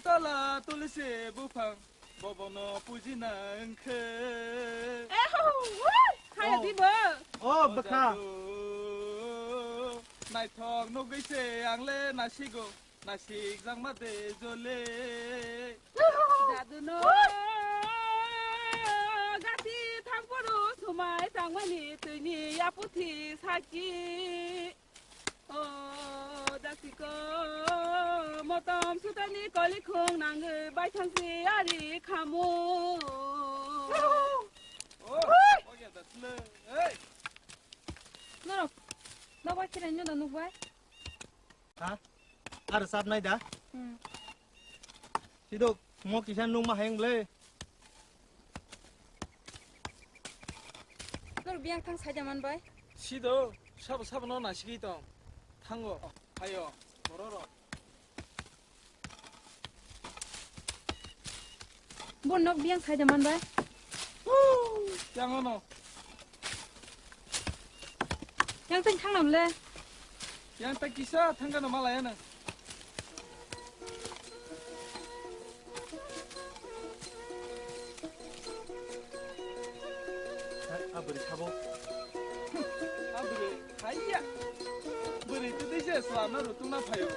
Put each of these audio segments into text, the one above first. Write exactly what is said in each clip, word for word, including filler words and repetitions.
Tala tulsi buphang bobono pujina wngkhe. Eh, ho, ho, ho, hai. Oh. Dibo. Oh, bwkha. Naithok nugwi se ang le nasigo, nasikjakma de jole. Dadu no gati thangphuru sumai tangmani twini yaputhi saki. O jasiko motom sutani kolikhung nangwi baithangsi ari khamu. Oh, oh, ya dasle. Hey. Norok, nokbar khirai no da nukbai? Ha? Ar sab nai da? Hmm. Sidok, mo kisa nung ma hayang ble. Nor biyang thang saida man bai. Sido, sabo sabo no nasigwi tong. Thango. Ayo, bororo. Bo nok biyang saida man bai. Yang ano? Yang teng thang nam le. Yang tak kisa thang kano malaya na. Abri sabo. Abri, haiya. Bwrwi twi twi se swlamna rutungna phaio.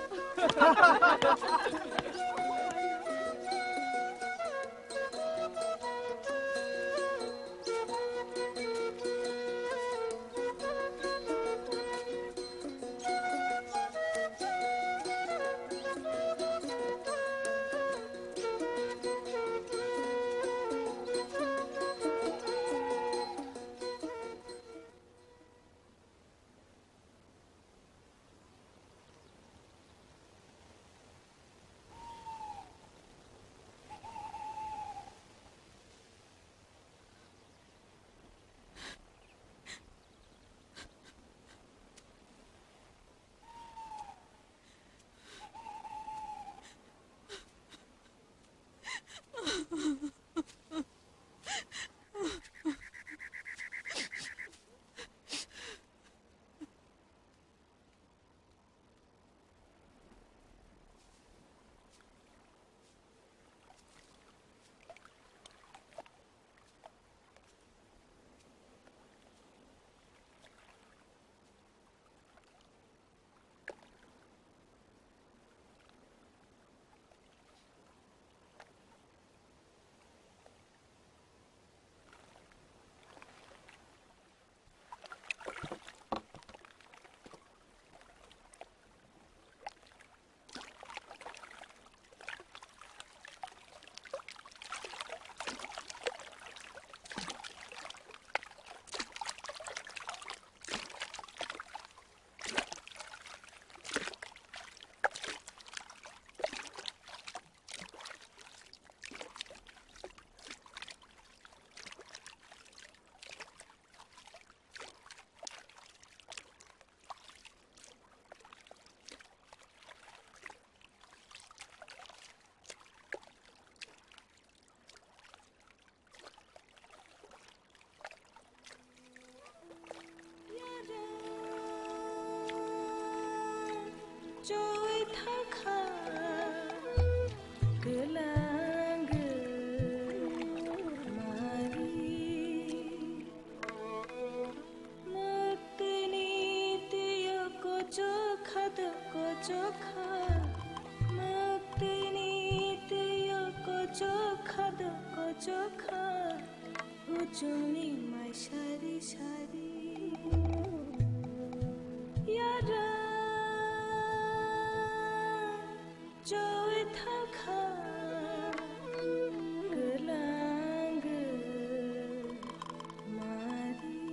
Choi thangkha kwlangwi mari. Mwktwini twiyo kochokha do kochokha, mwktwini twiyo kochokha do kochokha, uchukni mai sari sari. Yara. Choi thangkha kwlangwi mari.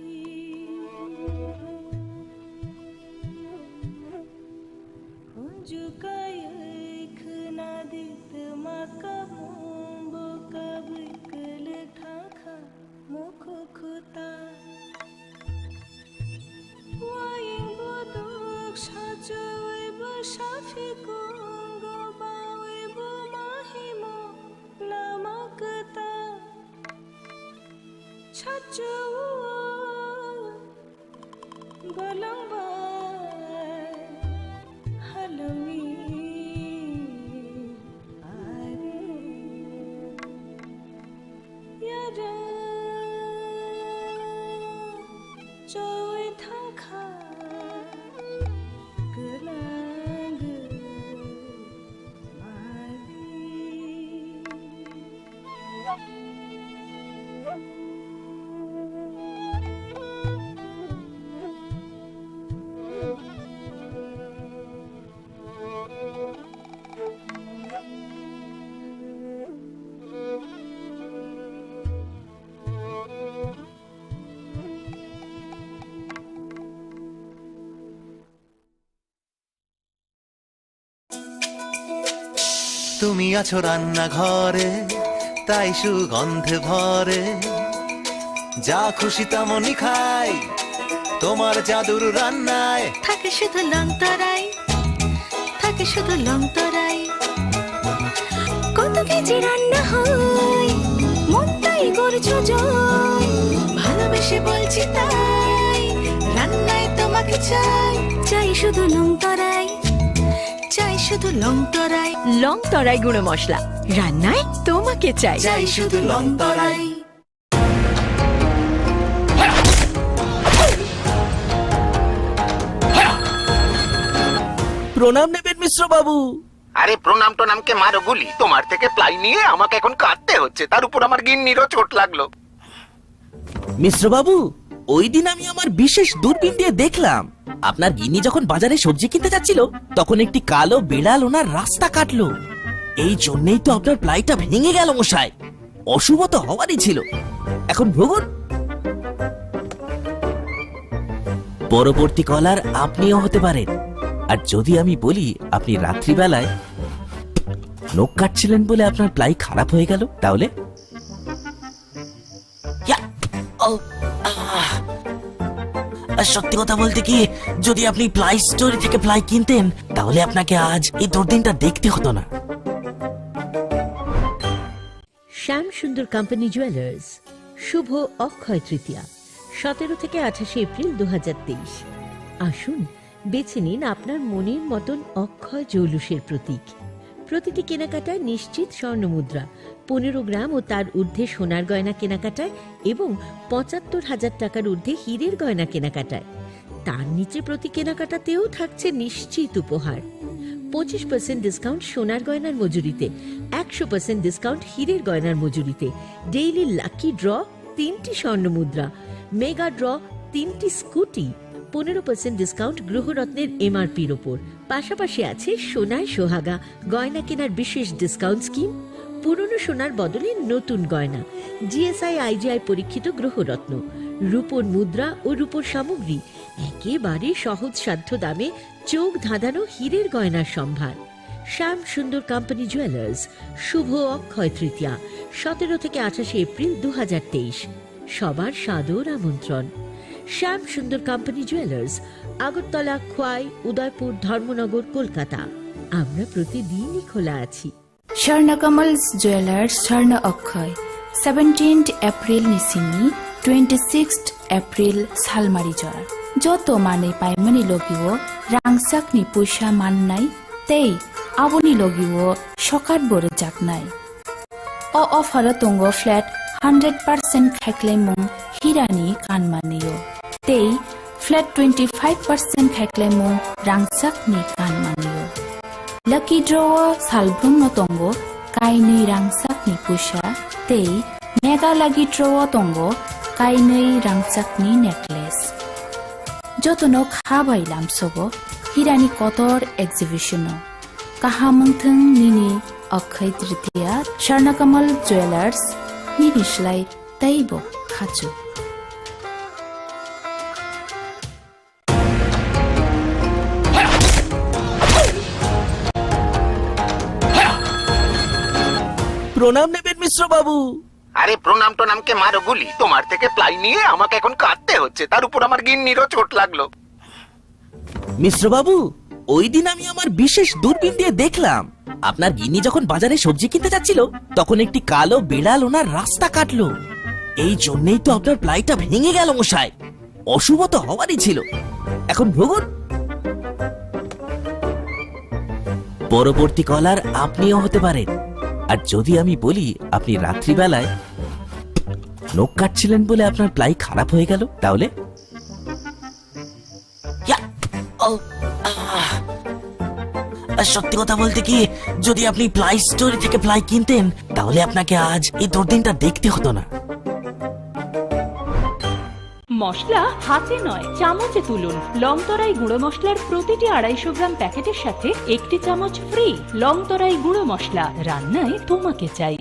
Hunju kaiwi khwnadi twma kamung bo kabwi kwlwk thangkha. Mukhu khuta, wayung buduk sachawi bo saphi kungo bawi bo mahimo lama kwta. Sachawi bolong bai halongwi. তুমি আছো রান্নাঘরে, তাই সুগন্ধে ভরে। যা খুশি তেমনই খাই, তোমার জাদুর রান্নায়। থাকে শুধু লং তরাই, থাকে শুধু লং তরাই। কত কেজি রান্না হয়, মনটাই করছো জয়। ভালোবেসে বলছি তাই, রান্নায় তোমাকে চাই। চাই শুধু লং তরাই, চাই শুধু লং তরাই। লং তরাই গুঁড়ো মশলা, রান্নায় তোমাকে চাই। চাই শুধু লং তরাই। প্রণাম নেবেন মিশ্র বাবু। আরে, প্রণাম টোনামকে মারো গুলি, তোমার থেকে প্লাই নিয়ে আমাকে এখন কাঁদতে হচ্ছে, তার উপর আমার গিন্নিরও চোট লাগলো। মিশ্র বাবু, ওই দিন আমি আমার বিশেষ দূরবীন দিয়ে দেখলাম, আপনার গিন্নি যখন বাজারে সবজি কিনতে যাচ্ছিল, তখন একটি কালো বিড়াল ওনার রাস্তা কাটলো। এই জন্যই তো আপনার প্লাইটা ভেঙে গেল মশাই। অশুভ তো হওয়ারই ছিল। এখন ভুগুন। পরবর্তী কলার আপনিও হতে পারেন। আর যদি আমি বলি আপনি রাত্রিবেলায় নখ কাটছিলেন বলে আপনার প্লাই খারাপ হয়ে গেল, তাহলে? ইয়া, ও, আহ। আর সত্যি কথা বলতে কি, যদি আপনি প্লাই স্টোর থেকে প্লাই কিনতেন, তাহলে আপনাকে আজ এই দুর্দিনটা দেখতে হতো না। শ্যাম সুন্দর কোম্পানি জুয়েলার্স, শুভ অক্ষয় তৃতীয়া, সতেরো থেকে আঠাশে এপ্রিল দু হাজার তেইশ। আসুন, বেছে নিন আপনার মনের মতন অক্ষয় জৌলুসের প্রতীক। প্রতিটি কেনাকাটায় নিশ্চিত স্বর্ণ মুদ্রা, পনেরো গ্রাম ও তার ঊর্ধ্বে সোনার গয়না কেনাকাটায় এবং পঁচাত্তর হাজার টাকার ঊর্ধ্বে হীরের গয়না কেনাকাটায়। তার নিচে প্রতি কেনাকাটাতেও থাকছে নিশ্চিত উপহার। পঁচিশ পার্সেন্ট ডিসকাউন্ট সোনার গয়নার মজুরিতে, একশো পার্সেন্ট ডিসকাউন্ট হীরের গয়নার মজুরিতে, ডেইলি লাকি ড্র তিনটি স্বর্ণ মুদ্রা, মেগা ড্র তিনটি স্কুটি, পনেরো পার্সেন্ট ডিসকাউন্ট গৃহরত্নের এমআরপির ওপর। পাশাপাশি আছে সোনায় সোহাগা গয়না কেনার বিশেষ ডিসকাউন্ট স্কিম, পুরনো সোনার বদলে নতুন গয়না, জিএসআই আইজিআই পরীক্ষিত গৃহরত্ন, রূপোর মুদ্রা ও রূপোর সামগ্রী, একেবারে সহজসাধ্য দামে চোখ ধাঁধানো হীরের গয়নার সম্ভার। শ্যাম সুন্দর কোম্পানি জুয়েলার্স, শুভ অক্ষয় তৃতীয়া, সতেরো থেকে আঠাশে এপ্রিল দু হাজার তেইশ। সবার সাদর আমন্ত্রণ। শ্যাম সুন্দর কোম্পানি জুয়েলার্স, আগরতলা, খোয়াই, উদয়পুর, ধর্মনগর, কলকাতা। আমরা প্রতিদিনই খোলা আছি। Swarna Kamal Jewelers, Swarna Akshay, seventeenth April ni simi twenty-sixth April salmari jora. Joto manwi paimani logio rangchakni puisa mannai tei aboni logio sokat bo rwjaknai. O offer o tongo flat hundred percent khaiklaimung hirani kanmanio tei flat twenty-five percent khaiklaimung rangchakni kanmanio. Lucky draw o salbrumno tongo kainwi rangchakni puisa tei mega lucky draw o tongo kainwi rangchakni necklace. Jotono kha bai lamsogo hirani kotor exhibition o. Kaham wngthung nini Akshay Tritiya, Swarna Kamal Jewelers, nini slai teibo khachu. প্রণাম নেবেন মিশ্র বাবু। আরে, প্রণাম টোনামকে মারো গুলি, তোমার থেকে প্লাই নিয়ে আমাকে এখন কাঁদতে হচ্ছে, তার উপর আমার গিন্নিরও চোট লাগলো। মিশ্র বাবু, ওই দিন আমি আমার বিশেষ দূরবীন দিয়ে দেখলাম, আপনার গিন্নি যখন বাজারে সবজি কিনতে যাচ্ছিল, তখন একটি কালো বিড়াল ওনার রাস্তা কাটলো। এই জন্যই তো আপনার প্লাইটা ভেঙে গেল মশাই। অশুভ তো হওয়ারই ছিল। এখন ভুগুন। পরবর্তী কলার আপনিও হতে পারেন। আর যদি আমি বলি আপনি রাত্রিবেলায় নখ কাটছিলেন বলে আপনার প্লাই খারাপ হয়ে গেল, তাহলে? ইয়া, ও, আহ। আর সত্যি কথা বলতে কি, যদি আপনি প্লাই স্টোর থেকে প্লাই কিনতেন, তাহলে আপনাকে আজ এই দুর্দিনটা দেখতে হতো না। মশলা হাতে নয়, চামচে তুলুন। লংতরাই গুঁড়ো মশলার প্রতিটি আড়াইশো গ্রাম প্যাকেটের সাথে একটি চামচ ফ্রি। লংতরাই গুঁড়ো মশলা, রান্নায় তোমাকে চাই।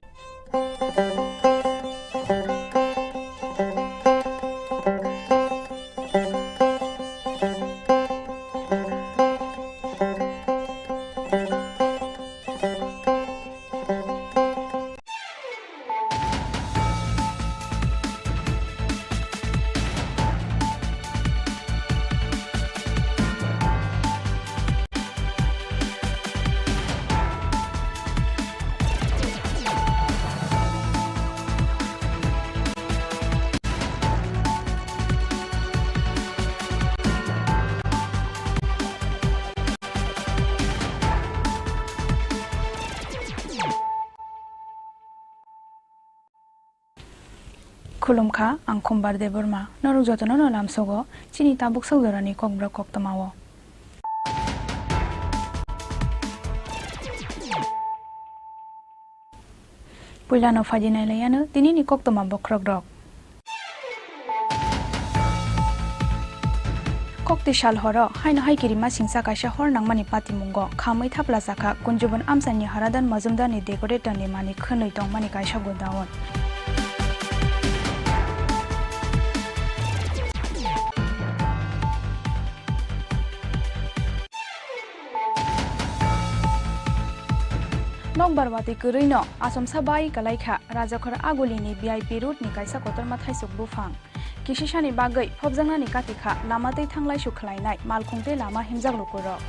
Khulumkha, ang Khumbar Debbarma. Norok jotono no lamsogo chini tabuk sokjorani kokborok koktwmao. Puilano phaidi nailaiyano tinini koktwma bokhorokrok. Kokti sal horo haino hai kirima singsa kaisa hor nangmani patimungo khamwi thaplajakha Kunjubon amchaini Haradan Majumdarni decoratorni mani khwnwi tongmani kaisa godown. Nokbar watwi kwrwino achomsa bai kwlaikha Rajakhor Agulini V I P road ni kaisa kotorma thaisuk buphang. Kisisani bagwi phobjaknani katikha lama twi thanglaisu khwlainai malkhung tei lama himjak lukurok.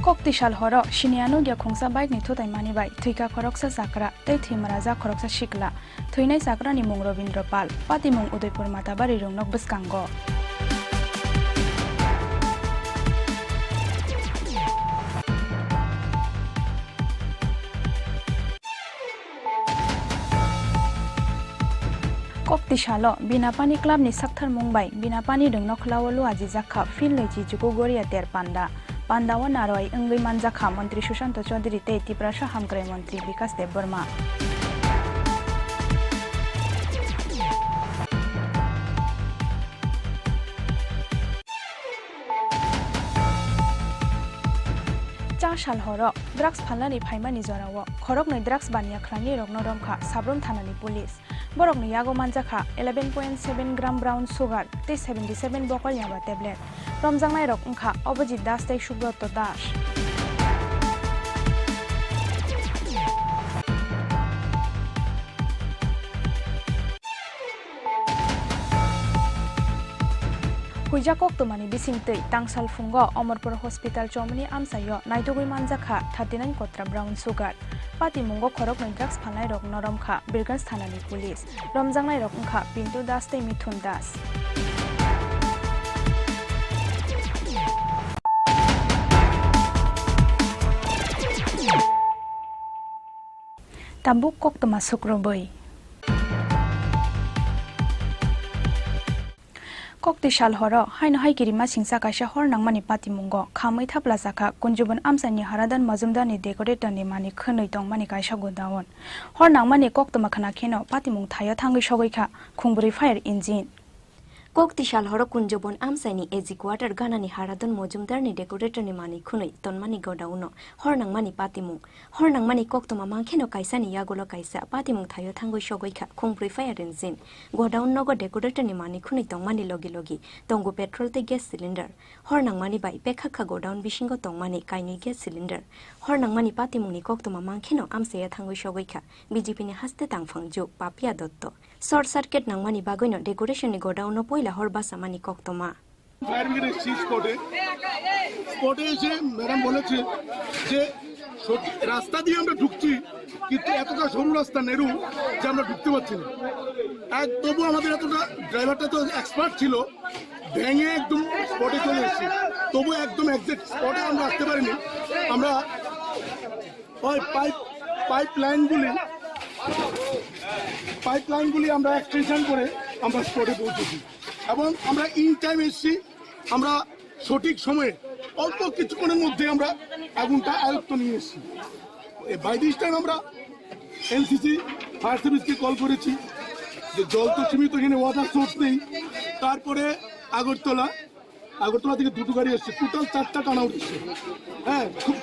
Kokti sal horo siniya nukya khungsa bike ni thutai mani bai thwikha khoroksa chakra tei thwimwrajak khoroksa sikla. Thwinai chakrani mung Robindra Pal, patimung Udaipur Matabari Rungnok bwskango. Kokti salo Binapani club ni sakthar mung bai Binapani Rungnokla o luajijakha Finlei Chichuku Goria ter panda. Pandao narwai wngwi manjakha Montri Sushanta Chaudhary tei Tiprasa Hamkrai Montri Bikas Debbarma. Cha sal horo drugs phalnani phaimani jorao khoroknwi drugs baniya khlainai rokno romkha Sabrum thanani police. Borokni yago manjakha eleven point seven gram brown sugar tei seventy seven bokol yaba tablet. Romjaknairok wngkha Abhijit Das tei Subrata Das. Huijak koktwmani bisingtwi tangsal phungo Amarpur Hospital chomoni amchaio naitugwi manjakha thirty nine kotra brown sugar. Patimungo khoroknwi drugs phalnairokno romkha Birganj thanani police. Romjaknairok wngkha Pintu Das tei Mithun Das. Tabuk koktwma sukrubwi. Kokti sal horo haino hai kirima singsa kaisa hor nangmani patimungo khamwi thaplajakha Kunjubon amchaini Haradan Majumdarni decoratorni mani khwnwi tongmani kaisa godown. Hor nangmani koktwma khna kheno patimung thaio thangwi sogwi kha khungbrwi fire engine. Kokti sal horo Kunjubon amchaini A G quarter ganani Haradan Majumdarni decoratorni mani khwnwi tonmani godown-o hor nangmani patimung. Hor nangmani koktwma mankheno kaisani yagulo kaisa patimung thaio thangwi sogwi kha khungbrwi fire engine. Godown nogo decoratorni mani khwnwi tongmani logi logi tongo petrol tei gas cylinder. Hor nangmani bai pekhakha godown bisingo tongmani kainwi gas cylinder. Hor nangmani patimungni koktwma mankheno amchaya thangwi sogwi kha B J P ni haste tangphang ju Papia Dotto. Short circuit nangmani bagwino decoration ni godown no poila hor basamani koktwma. Fire brigade এসেছি স্পটে। স্পটে এসে ম্যাডাম বলেছে যে সত্যি রাস্তা দিয়ে আমরা ঢুকছি, কিন্তু এতটা সরু রাস্তা নেরু যে আমরা ঢুকতে পারছি না। এক তবু আমাদের এতটা, ড্রাইভারটা তো এক্সপার্ট ছিল, ভেঙে একদম স্পটে চলে এসেছি। তবু একদম এক্সাক্ট স্পটে আমরা আসতে পারিনি। আমরা ওই পাইপ, পাইপ লাইনগুলি, পাইপ লাইনগুলি আমরা এক্সটেনশন করে আমরা স্পটে পৌঁছেছি এবং আমরা ইন টাইম এসেছি। আমরা সঠিক সময়ে অল্প কিছুক্ষণের মধ্যে আমরা আগুনটা আয়ত্ত নিয়ে এসেছি। বাই দিস টাইম আমরা এনসিসি ফায়ার সার্ভিসকে কল করেছি যে জল তো সীমিত, এখানে ওয়াটার সোর্স নেই। তারপরে আগরতলা, আগরতলা থেকে দুটো গাড়ি এসছে, টোটাল চারটা টানা উঠছে। হ্যাঁ, খুব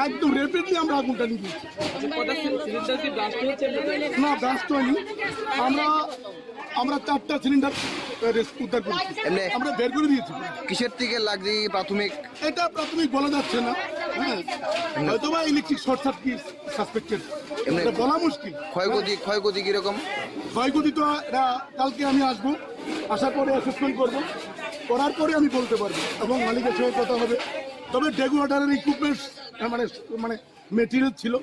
একদম র্যাপিডলি আমরা আগুনটা নিভিয়েছি। আচ্ছা, কটা সিল-, সিলিন্ডার কি ব্লাস্ট হয়েছে? না, ব্লাস্ট হয়নি। আমরা, আমরা চারটা সিলিন্ডার, আহ, রেস-, উদ্ধার করেছি। এমনি আমরা বের করে দিয়েছি। কিসের থেকে লাগছে প্রাথমিক? এটা প্রাথমিক বলা যাচ্ছে না। হ্যাঁ, এমনি হয়তো বা ইলেকট্রিক শর্ট সার্কিট সাসপেক্টেড। এমনি এটা বলা মুশকিল। ক্ষয়ক্ষতি, ক্ষয়ক্ষতি কিরকম? ক্ষয়ক্ষতি তো এরা, কালকে আমি আসবো, আসার পরে অ্যাসেসমেন্ট করবো, করার পরে আমি বলতে পারবো এবং মালিকের সঙ্গে কথা হবে। তবে ডেকোরেটরের ইকুইপমেন্টস, মানে, মানে, মেটেরিয়াল ছিল।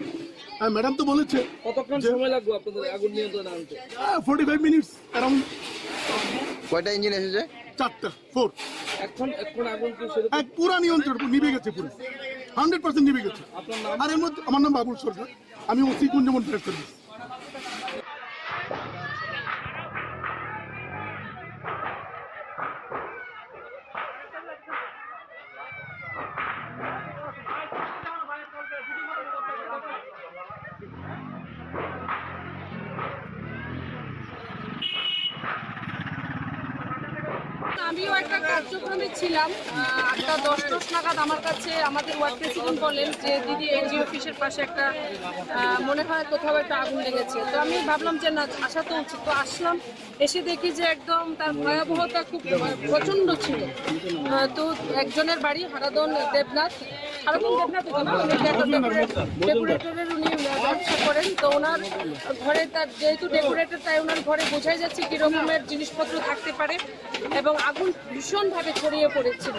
আর ম্যাডাম তো বলেছে কতক্ষণ যে সময় লাগবে আপনাদের আগুন নিয়ন্ত্রণে আনতে? Forty five minutes around. কয়টা ইঞ্জিন এসেছে? চারটা, ফোর। এখন এখন আগুন কি সেরকম? এক পুরা নিয়ন্ত্রণ, নিভে গেছে পুরো, হান্ড্রেড পার্সেন্ট নিভে গেছে। আপনার নাম? আর এর মধ্যে আমার নাম বাবুল সরকার, আমি ওসি কুঞ্জবন ফায়ার সার্ভিস। আমিও একটা কার্যক্রমে ছিলাম। আহ, আটটা দশ দশ নাগাদ আমার কাছে আমাদের ওয়ার্ড প্রেসিডেন্ট বলেন যে, "দিদি, এনজিও অফিসের পাশে একটা, আহ, মনে হয় কোথাও একটা আগুন লেগেছে।" তো আমি ভাবলাম যে, "না, আসা তো উচিত।" তো আসলাম, এসে দেখি যে একদম তার ভয়াবহতা খুব প্রচণ্ড ছিল। আহ, তো একজনের বাড়ি হারাধন দেবনাথ, হারাধন দেবনাথ তো না, উনি ডেকোরেটর, ডেকোরেটরের উনি ব্যবসা করেন। তো ওনার ঘরে, তার যেহেতু ডেকোরেটর, তাই ওনার ঘরে বোঝাই যাচ্ছে কি রকমের জিনিসপত্র থাকতে পারে। এবং আগুন ভীষণভাবে ছড়িয়ে পড়েছিল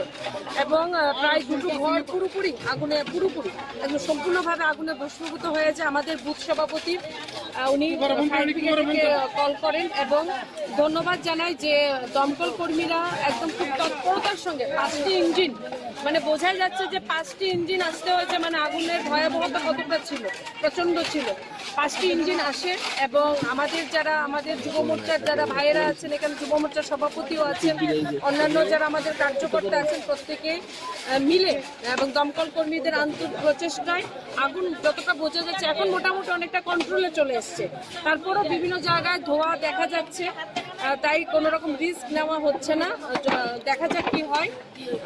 এবং, আহ, প্রায় দুটো ঘর পুরোপুরি আগুনে, পুরোপুরি একদম সম্পূর্ণভাবে আগুনে ভস্মীভূত হয়েছে। আমাদের বুথ সভাপতি, আহ, উনি ফায়ার ব্রিগেডকে কল করেন এবং ধন্যবাদ জানাই যে দমকল কর্মীরা একদম খুব তৎপরতার সঙ্গে পাঁচটি ইঞ্জিন, মানে বোঝাই যাচ্ছে যে পাঁচটি ইঞ্জিন আসতে হয়েছে, মানে আগুনের ভয়াবহতা কতটা ছিল, প্রচণ্ড ছিল। পাঁচটি ইঞ্জিন আসে এবং আমাদের যারা, আমাদের যুব মোর্চার যারা ভাইয়েরা আছেন এখানে, যুব মোর্চার সভাপতিও আছেন, অন্যান্য যারা আমাদের কার্যকর্তা আছেন, প্রত্যেকে, আহ, মিলে এবং দমকল কর্মীদের আন্তরিক প্রচেষ্টায় আগুন যতটা বোঝা যাচ্ছে এখন মোটামুটি অনেকটা কন্ট্রোলে চলে এসছে। তারপরও বিভিন্ন জায়গায় ধোঁয়া দেখা যাচ্ছে, আহ, তাই কোনো রকম রিস্ক নেওয়া হচ্ছে না। আহ, য-, দেখা যাক কি হয়।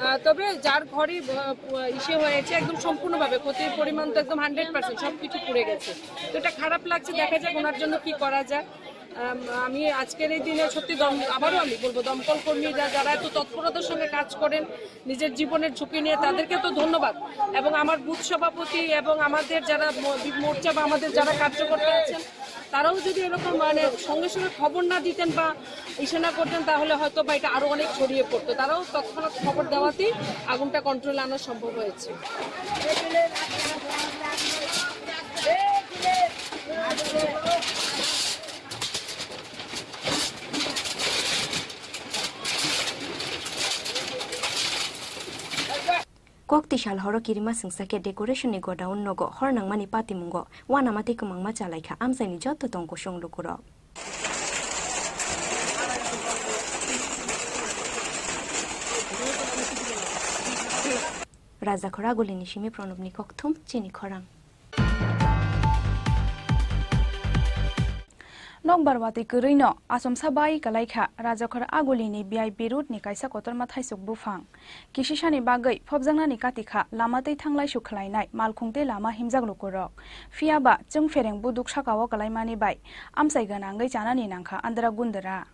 আহ, তবে যার ঘরে, আহ, ইসে হয়েছে একদম সম্পূর্ণভাবে ক্ষতির পরিমাণ তো একদম হান্ড্রেড পার্সেন্ট, সব কিছু পুড়ে গেছে। তো এটা খারাপ লাগছে, দেখা যাক ওনার জন্য কি করা যায়। আম, আমি আজকের এই দিনে সত্যি দম-, আবারও আমি বলবো, দমকল কর্মীরা যারা এত তৎপরতার সঙ্গে কাজ করেন নিজের জীবনের ঝুঁকি নিয়ে, তাদেরকে তো ধন্যবাদ। এবং আমার বুথ সভাপতি এবং আমাদের যারা ম-, মোর্চা বা আমাদের যারা কার্যকর্তা আছেন, তারাও যদি এরকম মানে সঙ্গে সঙ্গে খবর না দিতেন বা ইশারা করতেন, তাহলে হয়তো বা এটা আরো অনেক ছড়িয়ে পড়তো। তারাও তৎক্ষণাৎ খবর দেওয়াতেই আগুনটা কন্ট্রোলে আনা সম্ভব হয়েছে। Kokti sal horo kirima sengsa khe decoration ni godown nogo hor nangmani patimungo uanama tei kwmangma chalaikha amchaini joto tong kusung lukurok. Rajakhor Agulini simi Pranobni kokthum chini khorang. Nokbar watwi kwrwino achomsa bai kwlaikha Rajakhor Agulini V I P road ni kaisa kotorma thaisuk buphang. Kisisani bagwi phobjaknani katikha lama twi thanglaisu khwlainai malkhung tei lama himjak lukurok. Phiyaba chwngfereng buduk sakao kwlaimani bai amchai gwnangwi chanani nangkha andra gundra.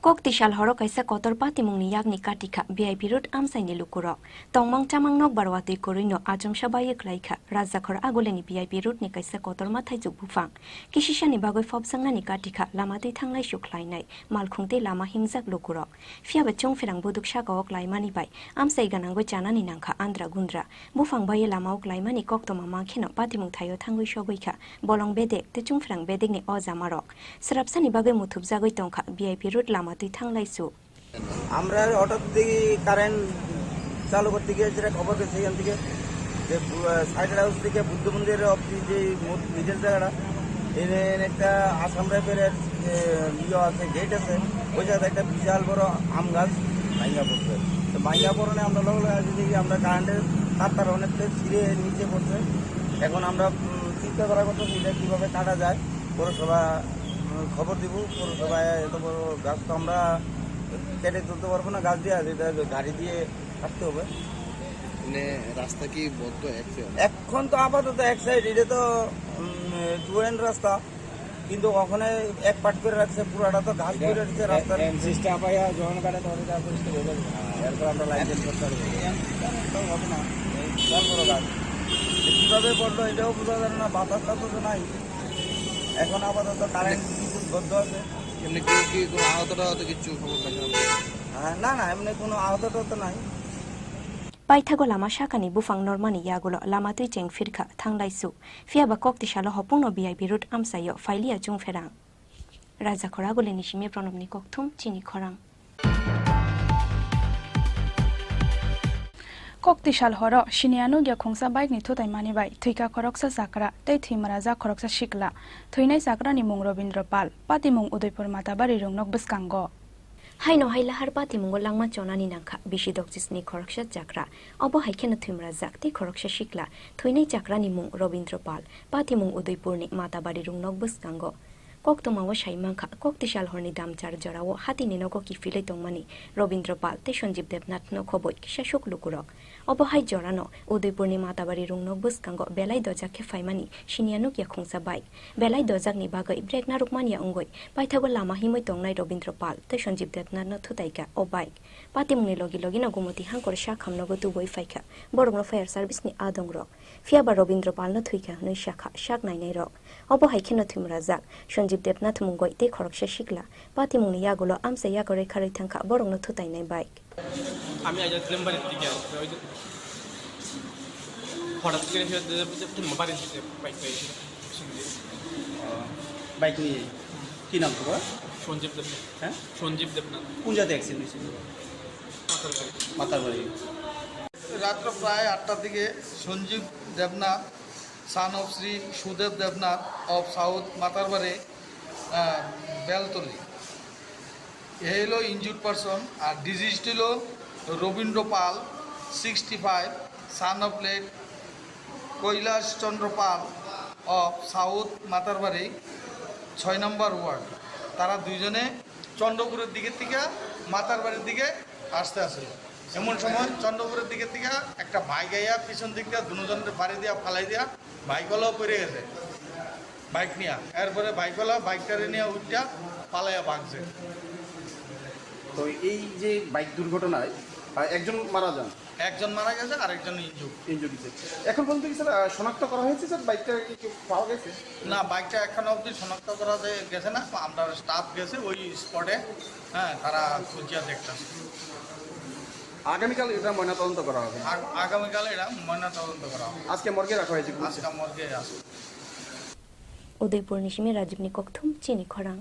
Kokti sal horo kaisa kotor patimungni yakni katikha V I P road amchaini lukurok. Tongmang chamang nokbar watwi kwrwino achomsa bai kwlaikha Rajakhor Agulini V I P road ni kaisa kotorma thaisuk buphang. Kisisani bagwi phobjaknani katikha lama twi thanglaisu khwlainai malkhung tei lama himjak lukurok. Phiyaba chwngferang buduk sakao kwlaimani bai amchai gwnangwi chanani nangkha andra gundra. Buphang bai lamao kwlaimani koktoma mankheno patimung thaio thangwi sogwi kha. Bolong bedek tei chwngferang bedekni o jamarok. Swrapsani bagwi muthubjagwi tongkha V I P road lama twi thanglaisu. আমরা হঠাৎ দেখি কারেন্ট চালু করতে গিয়ে যেটা খবর পেয়েছি এখান থেকে যে, আহ, সাইডের হাউস থেকে বুদ্ধ মন্দিরের অবধি যে মোট মিডল জায়গাটা, এনে একটা আসাম রাইফেলের যে ইয়ে আছে, গেট আছে, ওই জায়গায় একটা বিশাল বড় আম গাছ ভাঙা পড়ছে। তো ভাঙা পড়নে আমরা লগে লগে আসি দেখি আমরা কারেন্টের তার তার অনেকটা ছিঁড়ে নিচে পড়ছে। এখন আমরা, উম, চিন্তা করা করতেছি এটা কীভাবে কাটা যায়। পৌরসভা, উম, খবর দিব, পৌরসভায় এত বড় গাছ তো আমরা কেটে তুলতে পারবো না, গাছ দিয়ে আছে, এটা গাড়ি দিয়ে কাটতে হবে। মানে রাস্তা কি বন্ধ এক সাইড? এখন তো আপাতত এক সাইড, এটা তো, উম, টু লেন রাস্তা, কিন্তু ওখানে এক পার্ট করে রাখছে, পুরাটা তো ঘাস এটা ভরে রাখছে রাস্তার। এমসিসটা পাইয়া জয়েন করে তো ওটা পুলিশকে বলে দেবো। এরপর আমরা লাইসেন্স করতে পারবো। এম-, এম তো হবে না, এই বিশাল বড় গাছ। কীভাবে পড়লো এটাও বোঝা যাবে না, বাতাসটা তো নাই। এখন আপাতত কারেন্ট বিদ্যুৎ বন্ধ আছে। এমনি কেউ কি কোনো আহত টাহত কিচ্ছু খবর পাইনি আমরা? হ্যাঁ, না, না, এমনি কোনো আহত টাহত নাই। Paithago lama sakani buphang normani yagulo lama twi cheng phirkha thanglaisu. Phiya ba kok tisalo hopungno V I P route amchaio phailiya chungpherang. Raja Khoragulini simi Pranobni kokthum chini khorang. Kok tisal horo siniya nukya khungsa bike ni thutai mani bai thwikha khoroksa chakra tei thwimwrajak khoroksa sikla. Thwinai chakrani mung Robindra Pal, patimung Udaipur Matabari Rungnok bwskango. Haino hai lahar patimungo langma chonani nangkha bisi dokchisni khoroksa chakra. Obo hai kheno thwimwrajak tei khoroksa sikla. Thwinai chakrani mung Robindra Pal, patimung Udaipurni Matabari Rungnok bwskango. Koktwmao sai mankha, kok tisal horni damchar jorao hatini nogo kiphilwi tongmani Robindra Pal tei Sanjeev Debnath no khoboi kisa suk lukurok. Obo hai jorano Udaipurni Matabari Rungnok bwskango belai dojak khe phaimani siniya nukya khungsa bike. Belai dojakni bagwi brake narwkmanya wngwi paithago lama himwi tongnai Robindra Pal tei Sanjeev Debnath no thutaikha o bike. Patimungni logi logino Gumoti Hangkor sakhamnogo tubui phaikha borokno fire service ni adongrok. Phiya ba Robindra Palno thwikha hwnwi sakha sak nainairok. Obo hai kheno thwimwrajak Sanjeev Debnath mungwi tei khoroksa sikla patimungni yagulo amchai yakarwi kharwi thangkha borokno thutainai bike. আমি আইয়া ছিলাম বাড়ির দিকে, ওই যে হঠাৎ করে এসে দেখতে বাড়ি এসেছে বাইক পেয়ে এসে। বাইক নিয়ে। কি নাম তোমার? সঞ্জীব দেবনাথ। হ্যাঁ? সঞ্জীব দেবনাথ। কোন জায়গায় অ্যাক্সিডেন্ট হয়েছিল? মাতার বাড়ি। মাতার বাড়ি। রাত্র প্রায় আটটার দিকে সঞ্জীব দেবনাথ, son of শ্রী সুদেব দেবনাথ of South মাতারবাড়ি, আহ, বেলতলি। এ হলো ইনজুর্ড পারসন। আর ডিজিজড হলো Rabindra Pal, sixty five, son of late Kailash Chandra Pal of South Matarbari, ছয় নম্বর ওয়ার্ড। তারা দুইজনে চন্দ্রপুরের দিকে থেকে মাতারবাড়ির দিকে আসতে আসে। এমন সময় চন্দ্রপুরের দিকে থেকে একটা বাইক আইয়া পিছন দিকটা দুজনের বাড়ি দিয়া ফালাই দিয়া বাইকওয়ালাও পড়ে গেছে, বাইক নিয়ে। এরপরে বাইকওয়ালা বাইকটারে নিয়ে উঠটা পালাইয়া ভাগছে। তো এই যে বাইক দুর্ঘটনায়, আহ, একজন মারা যান। একজন মারা গেছে, আরেকজন ইনজুর্ড। ইনজুর্ড হয়েছে। এখন পর্যন্ত কি স্যার, আহ, শনাক্ত করা হয়েছে স্যার, বাইকটা কি কেউ পাওয়া গেছে? না, বাইকটা এখনো অবধি শনাক্ত করা যায়, গেছে না। আমরা স্টাফ গেছে ওই স্পটে, হ্যাঁ, তারা খুঁজিয়া দেখতেছে। আগামীকাল এটা ময়নাতদন্ত করা হবে। আগ-, আগামীকাল এটা ময়নাতদন্ত করা হবে। আজকে মর্গে রাখা হয়েছে। আজকে মর্গে আছে। Udaipurni simi Rajibni kokthum chini khorang.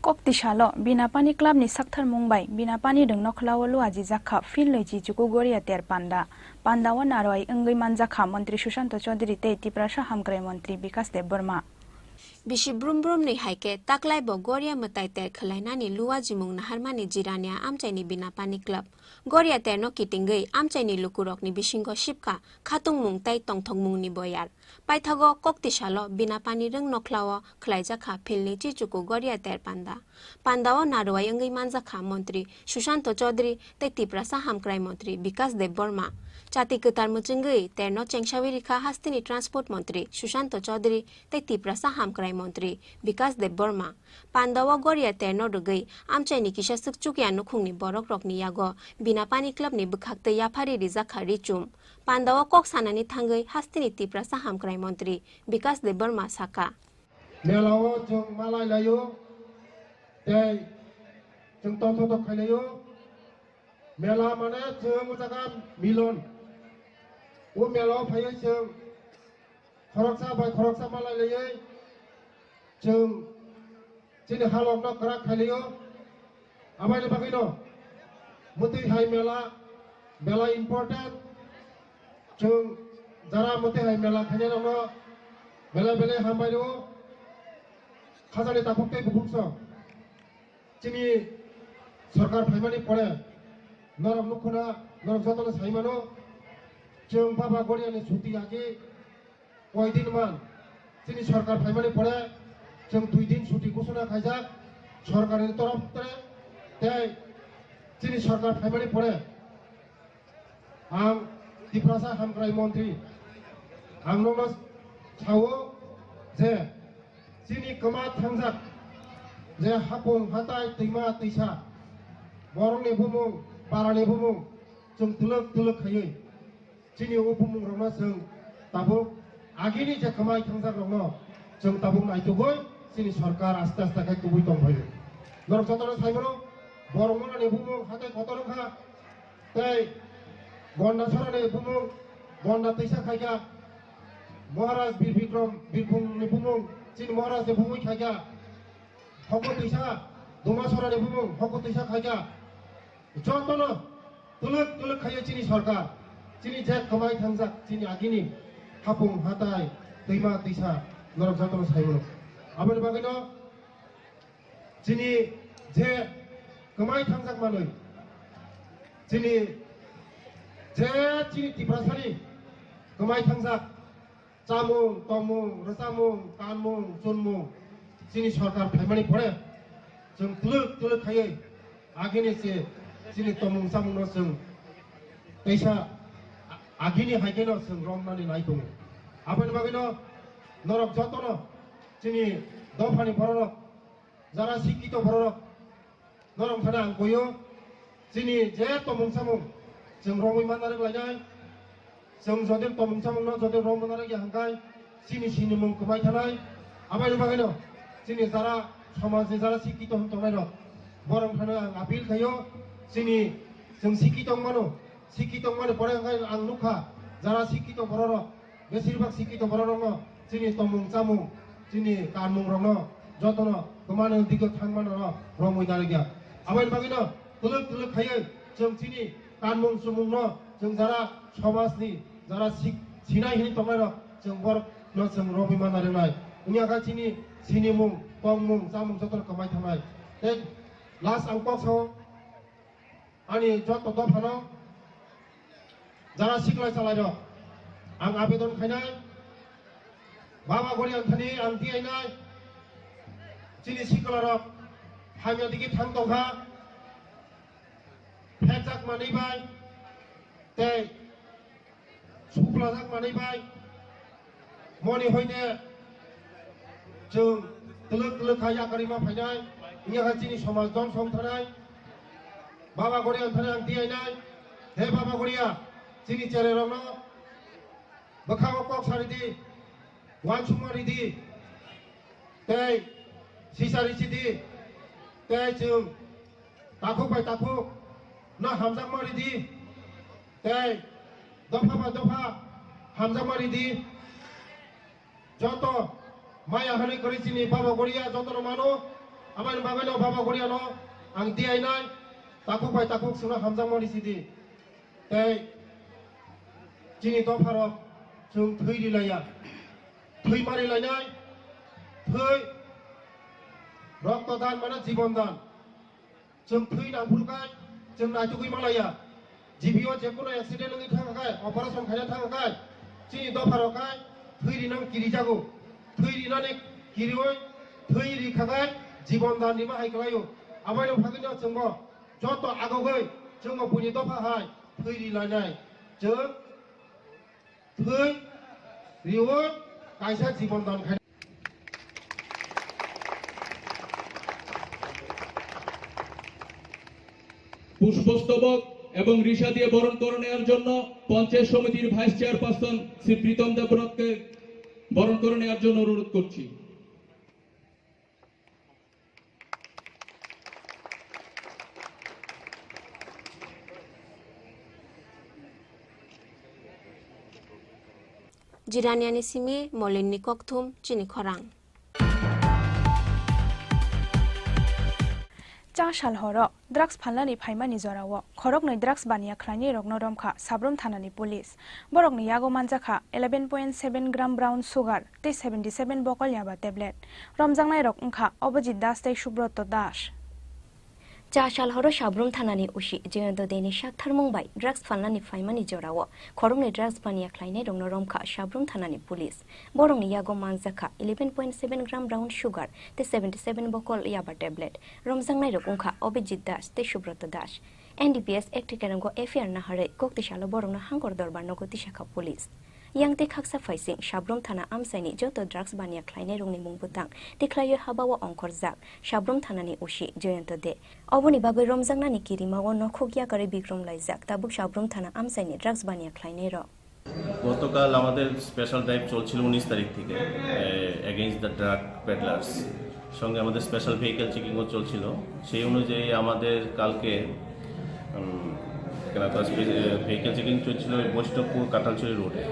Kokti salo Binapani Club ni saktharmung bai Binapani Rwngnokhlao luaji jakha philnwi chichuku Goria ter panda. Panda o narwai wngwi manjakha Montri Sushanto Chaudhary tei Tiprasa Hamkrai Montri Bikas Debbarma. Bisi brum brumni hai khe taklai bo Goria mwtai ter khwlainani luajimung naharmani Jirania amchaini Binapani Club. Goria terno kitingwi amchaini lukurokni bisingo sipkha khatungmung tei tongthokmungni boyar. Paithago kokti salo Binapani Rwngnokhlao khwlaijakha philni chichuku Goria ter panda. Pandao narwai wngwi manjakha Montri Sushanto Chaudhary tei Tiprasa Hamkrai Montri Bikas Debbarma. Chati kwtal mwchwngwi terno chengsawi rikha hasteni Transport Montri Sushanto Chaudhary tei Tiprasa Hamkrai Montri Bikas Debbarma. Pandao Goria terno rwgwi amchaini kisa swk chukya nukhungni borokrokni yago Binapani Clubni bwkhaktwi yaphari rijakha richum. Pandao kok sanani thangwi hasteni Tiprasa Hamkrai Montri Bikas Debbarma sakha. Melao chwng malai laio, tei chwng tongthok thok khai laio. Mela mane chwng o jaga milon. O melao phaiwi chwng khoroksa bai khoroksa malai laiwi chwng chini halokno kwrak khai laio. Aboni bagwino mwtwi hai mela belai important. Chwng jara mwtwi hai mela khainai rokno belai belai hambai rwo. Khajani takhuk tei bukhuk song. Chini sorkar phaimani pore norok nukhuna, norok jotono sai mano. Chwng Baba Goriani chuti agi koi din man. Chini sorkar phaimani pore chwng dui din chuti ghosona khaijak sorkarni torof tore. Tei chini sorkar phaimani pore ang Tiprasa Hamkrai Montri, ang nono sao je chini kwma thangjak je hapung hatai twima twisa borokni bumung, parani bumung chwng twlwk twlwk khaiwi chini o bumungrokno chwng tabuk agini je kwmai thangjakrokno chwng tabuk naitugwi chini sorkar aste aste khe kubui tongphaio. Norok jotono sai mano. Borok Molani bumung hatai kotor wngkha, tei Gonda Sorani bumung Gonda Teisa khaikha, Maharaj Bir Bikram Birbhumni bumung chini Maharajni bumung khaikha, Hoko Teisa, Duma Sorani bumung Hoko Teisa khaikha. Jotono tuluk tuluk khaio chini sorkar, chini je kwmai thangjak chini agini hapung hatai twima twisa norok jotono saimano. Aboni bagwino chini je kwmai thangjak manwi, chini je chini Tiprasani kwmai thangjak chamung, tongmung, rwchapmung, kanmung, chunmung, chini sorkar phaimani pore chwng twlwk twlwk khaiwi agini se chini tongmung chamungno chwng teisa a-, agini hai kheno chwng romnani nai tongo. Aboni bagwino norok jotono chini dophani bororok jara sikkito bororok norok thani ang koyo, chini je tongmung samung chwng romwi manna rwk lainai, chwng jodi tongmung samungno jodi romwi manna rwk ya hwnkhe chini sinimung kwmai thanai. Aboni bagwino chini jara somajni jara sikkito hwn tongnairok borok thani ang appeal khaio, chini chwng sikkito wngmano, sikkito wngmani pore hwnkhe ang nukha jara sikkito bororok Besirbak sikkito bororokno chini tongmung chamung, chini kanmungrokno jotono kwmani dikyo thangmano romwi narwkya. Aboni bagwino twlwk twlwk khaiwi chwng chini kanmung chumungno chwng jara somajni jara sik-, sinai hini tongnairok chwng borokno chwng romwi manna rwnai. Wngya kha chini sinimung, tongmung, chamung jotono kwmai thangnai. Tei last ang kok sao, ani joto dophano jara siklai chalairok ang abedon khainai, Baba Gorian thani ang diyainai, chini siklarok hamya digi thang tongkha, phekjak manwi bai tei suklajak manwi bai moni hoite chwng twlwk twlwk kha yakarwi ma phainai, wngya kha chini somaj dong song thanai. Baba Gorian thani ang diyainai, he Baba Goria, chini chererokno bwkhango kok sari di, uansukma ridi, tei sisa risi di, tei chwng takhuk bai takhuk no hamjakma ridi, tei dopha bai dopha hamjakma ridi. Joto maya hwnwi kwrwi chini Baba Goria jotono mano, aboni bagwino Baba Goriano ang diyainai, takhuk bai takhuk chwngno hamjakma risi di. Tei chini dopharok chwng thwi rilaiya, thwi ma rilainai, thwi, rokto dan mane jibon dan. Chwng thwi nang phuru khai chwng naitugwi ma laiya. G B o je kono accident wngwi thang khai, operation khaina thang khai, chini dopharok khai thwi rinani kirijago. Thwi rinani kiriwi thwi ri kha khai jibon dan rima hai kwlaio. Aboni bagwino chwngbo joto agogwi chwngbo buini dopha hai thwi ri lainai. Chwng thwi riwi kaisa jibon dan khai. পুষ্পস্তবক এবং রিশা দিয়ে বরণ করে নেওয়ার জন্য পঞ্চায়েত সমিতির vice chairperson Shri প্রীতম দেবনাথকে বরণ করে নেওয়ার জন্য অনুরোধ করছি। Jiraniani simi Molinni kokthum chini khorang. Cha sal horo drugs phalnani phaimani jorao khoroknwi drugs baniya khlainairokno romkha Sabrum thanani police. Borokni yago manjakha eleven point seven gram brown sugar tei seventy seven bokol yaba tablet. Romjaknairok wngkha Abhijit Das tei Subroto Das. Cha sal horo Sabrum thanani O C Jayanta Deni saktharmung bai drugs phalnani phaimani jorao khoroknwi drugs baniya khlainairokno romkha Sabrum thanani police. Borokni yago manjakha eleven point seven gram brown sugar tei seventy seven bokol yaba tablet. Romjaknairok wngkha Abhijit Das tei Subroto Das. N D P S Act ni kerango F I R naharwi koktwi salo borokno Hangkor Dorbar nogo tisakha police. Yang tei khaksa phaising Sabrum thana amchaini joto drugs baniya khlainairokni mung bwtang tikhlaiwi habao ongkhorjak Sabrum thanani O C Jayanta De. Oboni bagwi romjaknani kirimao nokhuk yakarwi bikrom laijak tabuk Sabrum thana amchaini drugs baniya khlainairok. গতকাল আমাদের special drive চলছিল উনিশ তারিখ থেকে, এ, against the drug পেডলার্স। সঙ্গে আমাদের special vehicle চেকিংও চলছিল। সেই অনুযায়ী আমাদের কালকে, উম, কেন তো স্পে-, ভেহিকেল চেকিং চলছিল ওই বৈষ্ণবপুর কাঁঠালছড়ি রোডে।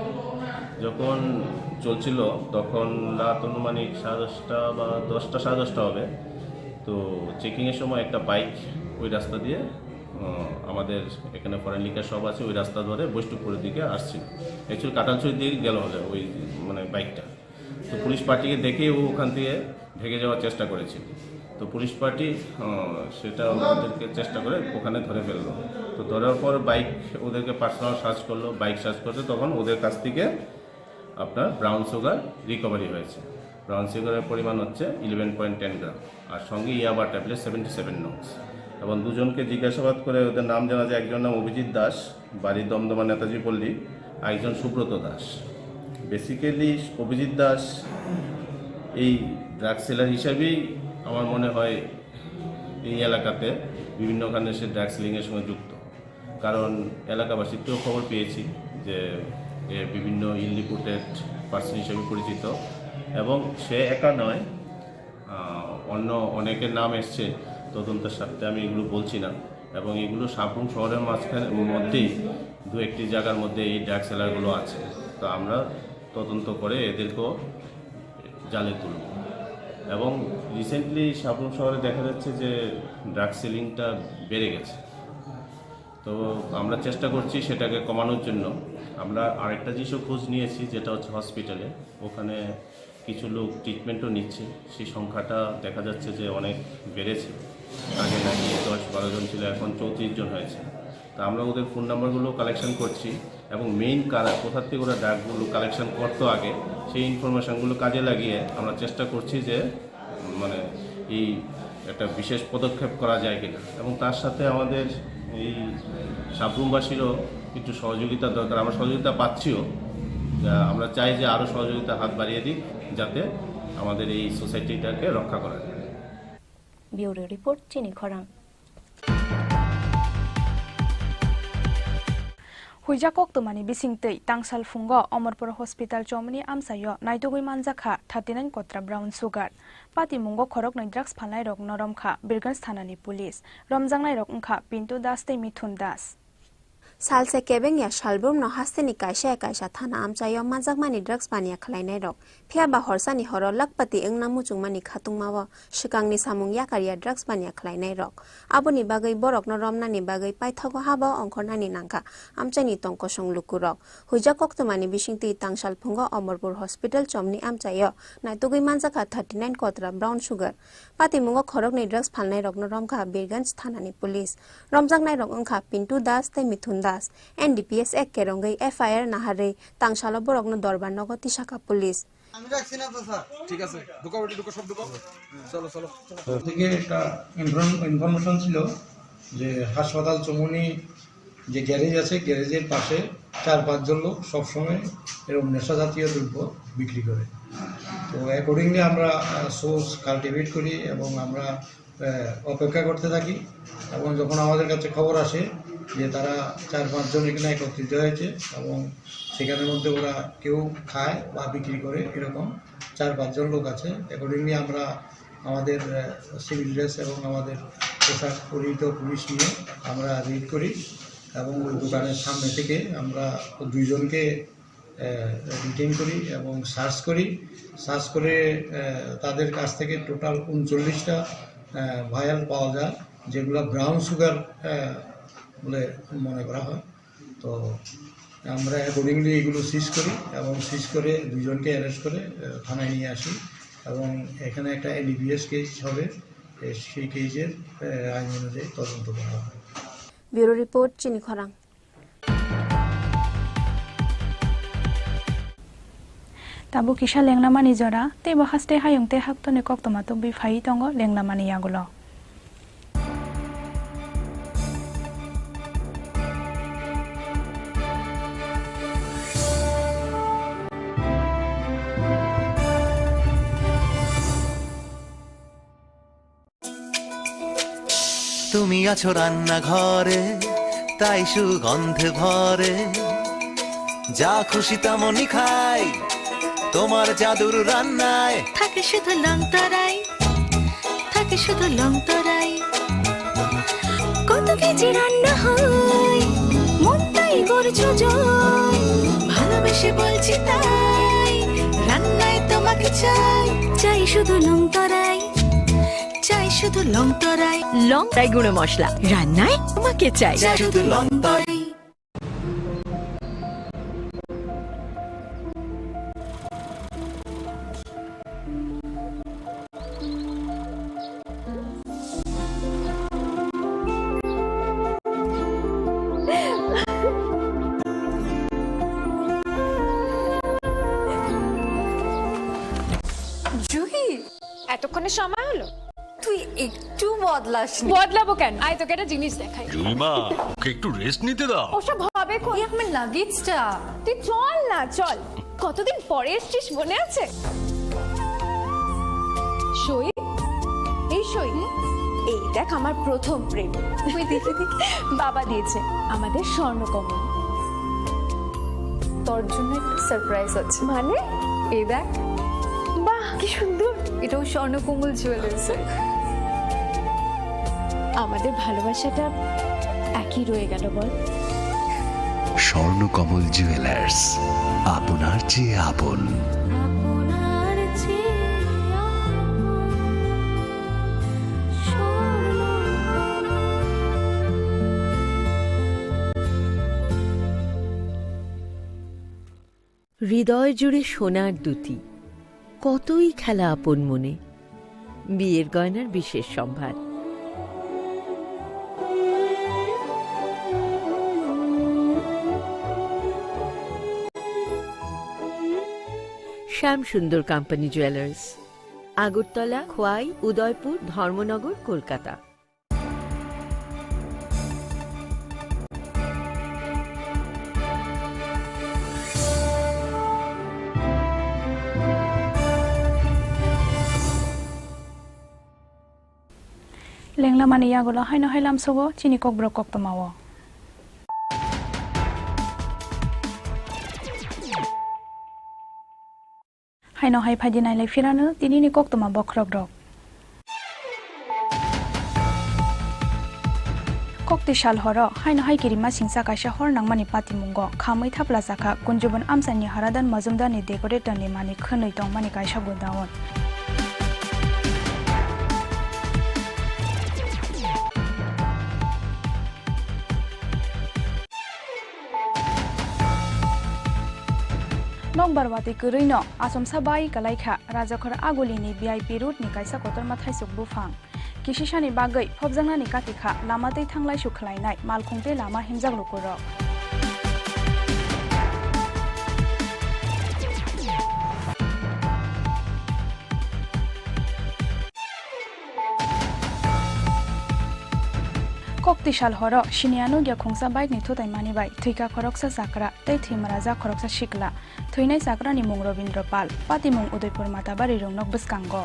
যখন চলছিল তখন রাত আনুমানিক সাড়ে দশটা বা দশটা, সাড়ে দশটা হবে। তো চেকিংয়ের সময় একটা বাইক ওই রাস্তা দিয়ে, উম, আমাদের এখানে ফরেন লিকার শপ আছে, ওই রাস্তা ধরে বৈষ্ণবপুরের দিকে আসছিল। অ্যাকচুয়ালি কাঁঠালছড়ির দিকে গেল হলে ওই, মানে, বাইকটা। তো পুলিশ পার্টিকে দেখে ও ওখান থেকে ভেগে যাওয়ার চেষ্টা করেছিল। তো পুলিশ পার্টি, আহ, সেটা ওদেরকে চেষ্টা করে ওখানে ধরে ফেললো। তো ধরার পর বাইক, ওদেরকে পার্সোনাল সার্চ করলো, বাইক সার্চ করতে তখন ওদের কাছ থেকে আপনার ব্রাউন সুগার রিকভারি হয়েছে। ব্রাউন সুগারের পরিমাণ হচ্ছে ইলেভেন পয়েন্ট টেন গ্রাম, আর সঙ্গে ইয়াবা ট্যাবলেট সেভেন্টি সেভেন নংস। এবং দুজনকে জিজ্ঞাসাবাদ করে ওদের নাম জানা যায়, একজনের নাম অভিজিৎ দাস, বাড়ি দমদমা নেতাজি পল্লী, আরেকজন সুব্রত দাস। বেসিক্যালি অভিজিৎ দাস এই ড্রাগ সেলার হিসাবেই আমার মনে হয় এই এলাকাতে বিভিন্নখানে সে ড্রাগ সেলিংয়ের সঙ্গে যুক্ত। কারণ এলাকাবাসীতেও খবর পেয়েছি যে এ বিভিন্ন ইল রিপোর্টেড পার্সন হিসেবে পরিচিত, এবং সে একা নয়, আহ, অন্য অনেকের নাম এসছে তদন্তের স্বার্থে, আমি এগুলো বলছি না। এবং এগুলো সাবরুম শহরের মাঝখানে, মধ্যেই দু একটি জায়গার মধ্যে এই ড্রাগ সেলারগুলো আছে। তো আমরা তদন্ত করে এদেরকেও জালে তুলব। এবং রিসেন্টলি সাবরুম শহরে দেখা যাচ্ছে যে ড্রাগ সেলিংটা বেড়ে গেছে। তো আমরা চেষ্টা করছি সেটাকে কমানোর জন্য। আমরা আরেকটা জিনিসও খোঁজ নিয়েছি, যেটা হচ্ছে হসপিটালে, ওখানে কিছু লোক ট্রিটমেন্টও নিচ্ছে। সেই সংখ্যাটা দেখা যাচ্ছে যে অনেক বেড়েছে। আগে নাকি দশ বারো জন ছিল, এখন চৌত্রিশ জন হয়েছে। তা আমরা ওদের ফোন নাম্বারগুলো কালেকশন করছি এবং মেইন কারা, কোথা থেকে ওরা ড্রাগগুলো কালেকশন করতো আগে, সেই ইনফরমেশনগুলো কাজে লাগিয়ে আমরা চেষ্টা করছি যে, উম, মানে, এই একটা বিশেষ পদক্ষেপ করা যায় কিনা। এবং তার সাথে আমাদের এই সাবরুমবাসীরও একটু সহযোগিতা দরকার। আমরা সহযোগিতা পাচ্ছিও, যা আমরা চাই যে আরও সহযোগিতার হাত বাড়িয়ে দিক, যাতে আমাদের এই সোসাইটিটাকে রক্ষা করা যায়। Bureau report, Chini Khorang. Huijak koktwmani bisingtwi tangsal phungo Omorpur Hospital chomni amchaio naitugwi manjakha thirty nine kotra brown sugar. Patimungo khoroknwi drugs phalnairokno romkha Birganj thanani police. Romjaknairok wngkha Pintu Das tei Mithun Das. Salsa kebengya salbrumno hasteni kaisa ya kaisa thana amchaio manjakmani drugs baniya khwlainairok. Phiya ba horsani horo lakpati wngna muchungmani khatungmao swkangni samung yakarya drugs baniya khwlainairok. Aboni bagwi borokno romnani bagwi paithago habo ongkhornani nangkha amchaini tong kosong lukurok. Huijak koktwmani bisingtwi tangsal phungo Omorpur Hospital chomni amchaio naitugwi manjakha thirty nine kotra brown sugar. Patimungo khoroknwi drugs phalnairokno romkha Birganj thanani police. Romjaknairok wngkha Pintu Das tei Mithun Das. N D P S ek kerongwi F I R naharwi tangsalo borokno dorbar nogo tisakha police. আমি রাখছি না তো, স্যার। ঠিক আছে, ঢুকো বেটি, ঢুকো, সব ঢুকো। চলো, চলো। থেকে একটা ইনফরম-, ইনফরমেশন ছিল যে হাসপাতাল চমুনি যে গ্যারেজ আছে, গ্যারেজের পাশে চার পাঁচজন লোক সবসময় এরকম নেশা জাতীয় দ্রব্য বিক্রি করে। তো অ্যাকর্ডিংলি আমরা, আহ, সোর্স কাল্টিভেট করি এবং আমরা, আহ, অপেক্ষা করতে থাকি। এবং যখন আমাদের কাছে খবর আসে যে তারা চার পাঁচজন এখানে একত্রিত হয়েছে এবং সেখানের মধ্যে ওরা কেউ খায় বা বিক্রি করে, এরকম চার পাঁচজন লোক আছে। অ্যাকর্ডিংলি আমরা আমাদের, আহ, সিভিল ড্রেস এবং আমাদের পোশাক পরিহিত পুলিশ নিয়ে আমরা রেড করি এবং ওই দোকানের সামনে থেকে আমরা দুইজনকে, আহ, ডিটেইন করি এবং সার্চ করি। সার্চ করে, আহ, তাদের কাছ থেকে টোটাল ঊনচল্লিশটা, আহ, ভায়াল পাওয়া যায়, যেগুলো ব্রাউন সুগার, আহ, বলে মনে করা হয়। তো আমরা অ্যাকর্ডিংলি এগুলো সিজ করি এবং সিজ করে দুইজনকে অ্যারেস্ট করে, আহ, থানায় নিয়ে আসি এবং এখানে একটা N D P S case হবে। এ, সেই কেসের, আহ, আইন অনুযায়ী তদন্ত করা হবে। Bureau report, Chini Khorang. Tabuk kisa lengnamani jora, teibo haste hayung tei haktorni koktwma tubui phaiwi tongo lengnamani yagulo. তুমি আছো রান্নাঘরে, তাই সুগন্ধে ভরে। যা খুশি তেমনই খাই, তোমার জাদুর রান্নায়। থাকে শুধু লং তরাই। শুধু লং তরাই। কত কেজি রান্না হয়, মনটাই করছো জয়। ভালোবেসে বলছি তাই, রান্নায় তোমাকে চাই। চাই শুধু লং তরাই, চাই শুধু লং তরাই। লং তরাই গুঁড়ো মশলা, রান্নায় তোমাকে চাই। চাই শুধু লং তরাই। জুহি, এতক্ষণে সময় হলো? তুই একটু বদলাসনি। বদলাবো কেন? আয়, তোকে একটা জিনিস দেখাই। জুইমা, ওকে একটু রেস্ট নিতে দাও। ওসব হবে কোন? এই আমার লাগেজটা। তুই চল না, চল। কতদিন পরে এসছিস, মনে আছে? সই, এই সই। এই দেখ, আমার প্রথম প্রেম। তুই দেখে দেখে। বাবা দিয়েছে আমাদের স্বর্ণকমল। তোর জন্য একটা সারপ্রাইজ আছে। মানে? এই দেখ। বাহ, কি সুন্দর। এটাও স্বর্ণকমল জুয়েলার্স। আমাদের ভালোবাসাটা একই রয়ে গেল, বল? স্বর্ণকমল জুয়েলার্স, আপনার চেয়ে আপন। হৃদয় জুড়ে সোনার দুটি, কতই খেলা আপন মনে। বিয়ের গয়নার বিশেষ সম্ভার। শ্যাম সুন্দর কোম্পানি জুয়েলার্স, আগরতলা, খোয়াই, উদয়পুর, ধর্মনগর, Kolkata. Lenglamani yagulo haino hai lamsogo chini kokborok koktwmao. Haino hai phaidi nailai phirano tinini koktwma bokhorokrok. Kokti sal horo haino hai kirima singsa kaisa hor nangmani patimungo khamwi thaplajakha Kunjubon amchaini Haradan Majumdarni decoratorni mani khwnwi tongmani kaisa godown. Nokbar watwi kwrwino achomsa bai kwlaikha Rajakhor Agulini V I P road ni kaisa kotorma thaisuk buphang. Kisisani bagwi phobjaknani katikha lama twi thanglaisu khwlainai malkhung tei lama himjak lukurok. Kokti sal horo siniya nukya khungsa bike ni thutai mani bai thwikha khoroksa chakra tei thwimwrajak khoroksa sikla. Thwinai chakrani mung Robindra Pal, patimung Udaipur Matabari Rungnok bwskango.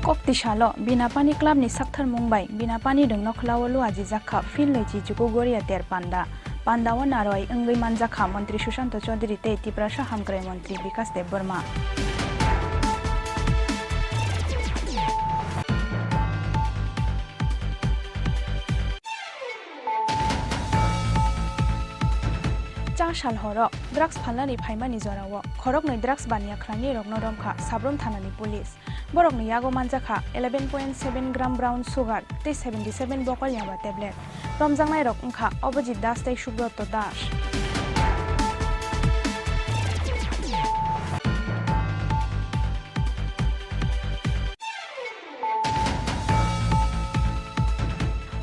Kokti salo Binapani Club ni sakthar mung bai Binapani Rungnok khlao luajijakha Finloi Chichuku Goria Ter Panda. Pandao naroi wngwi manjakha Montri Sushanta Chaudhary tei Tiprasa Hamkrai Montri Bikas Debbarma. Cha sal horo drugs phalnani phaimani jorao khoroknwi drugs baniya khlainai rokno romkha Sabrum thanani police. Borokni yago manjakha eleven point seven gram brown sugar tei seventy seven bokol yaba tablet. Romjaknairok wngkha Abhijit Das tei Subrata Das.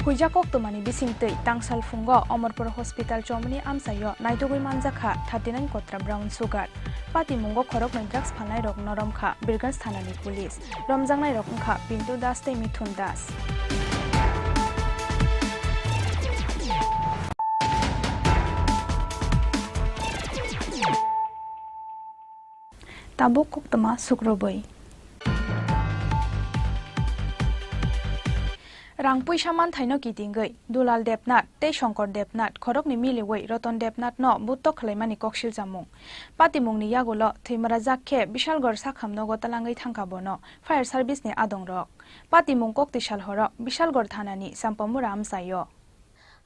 Huijak koktwmani bisingtwi tangsal phungo Amarpur Hospital chomoni amchaio naitugwi manjakha thirty nine kotra brown sugar. Patimungo khoroknwi drugs phalnairokno romkha Birganj thanani police. Romjaknairok wngkha Pintu Das tei Mithun Das. Tabuk koktwma sukrubwi. Rang puisa manthaino kitingwi Dulal Debnath tei Shankar Debnath khoroknwi miliwi Roton Debnathno butok khlaimani kok silchamung. Patimungni yagulo thwimrajak khe Bishalgarh sakham nogo twlangwi thangkha bono fire service ni adongrok. Patimung koktwi sal horo Bishalgarh thanani Champamura amchaio.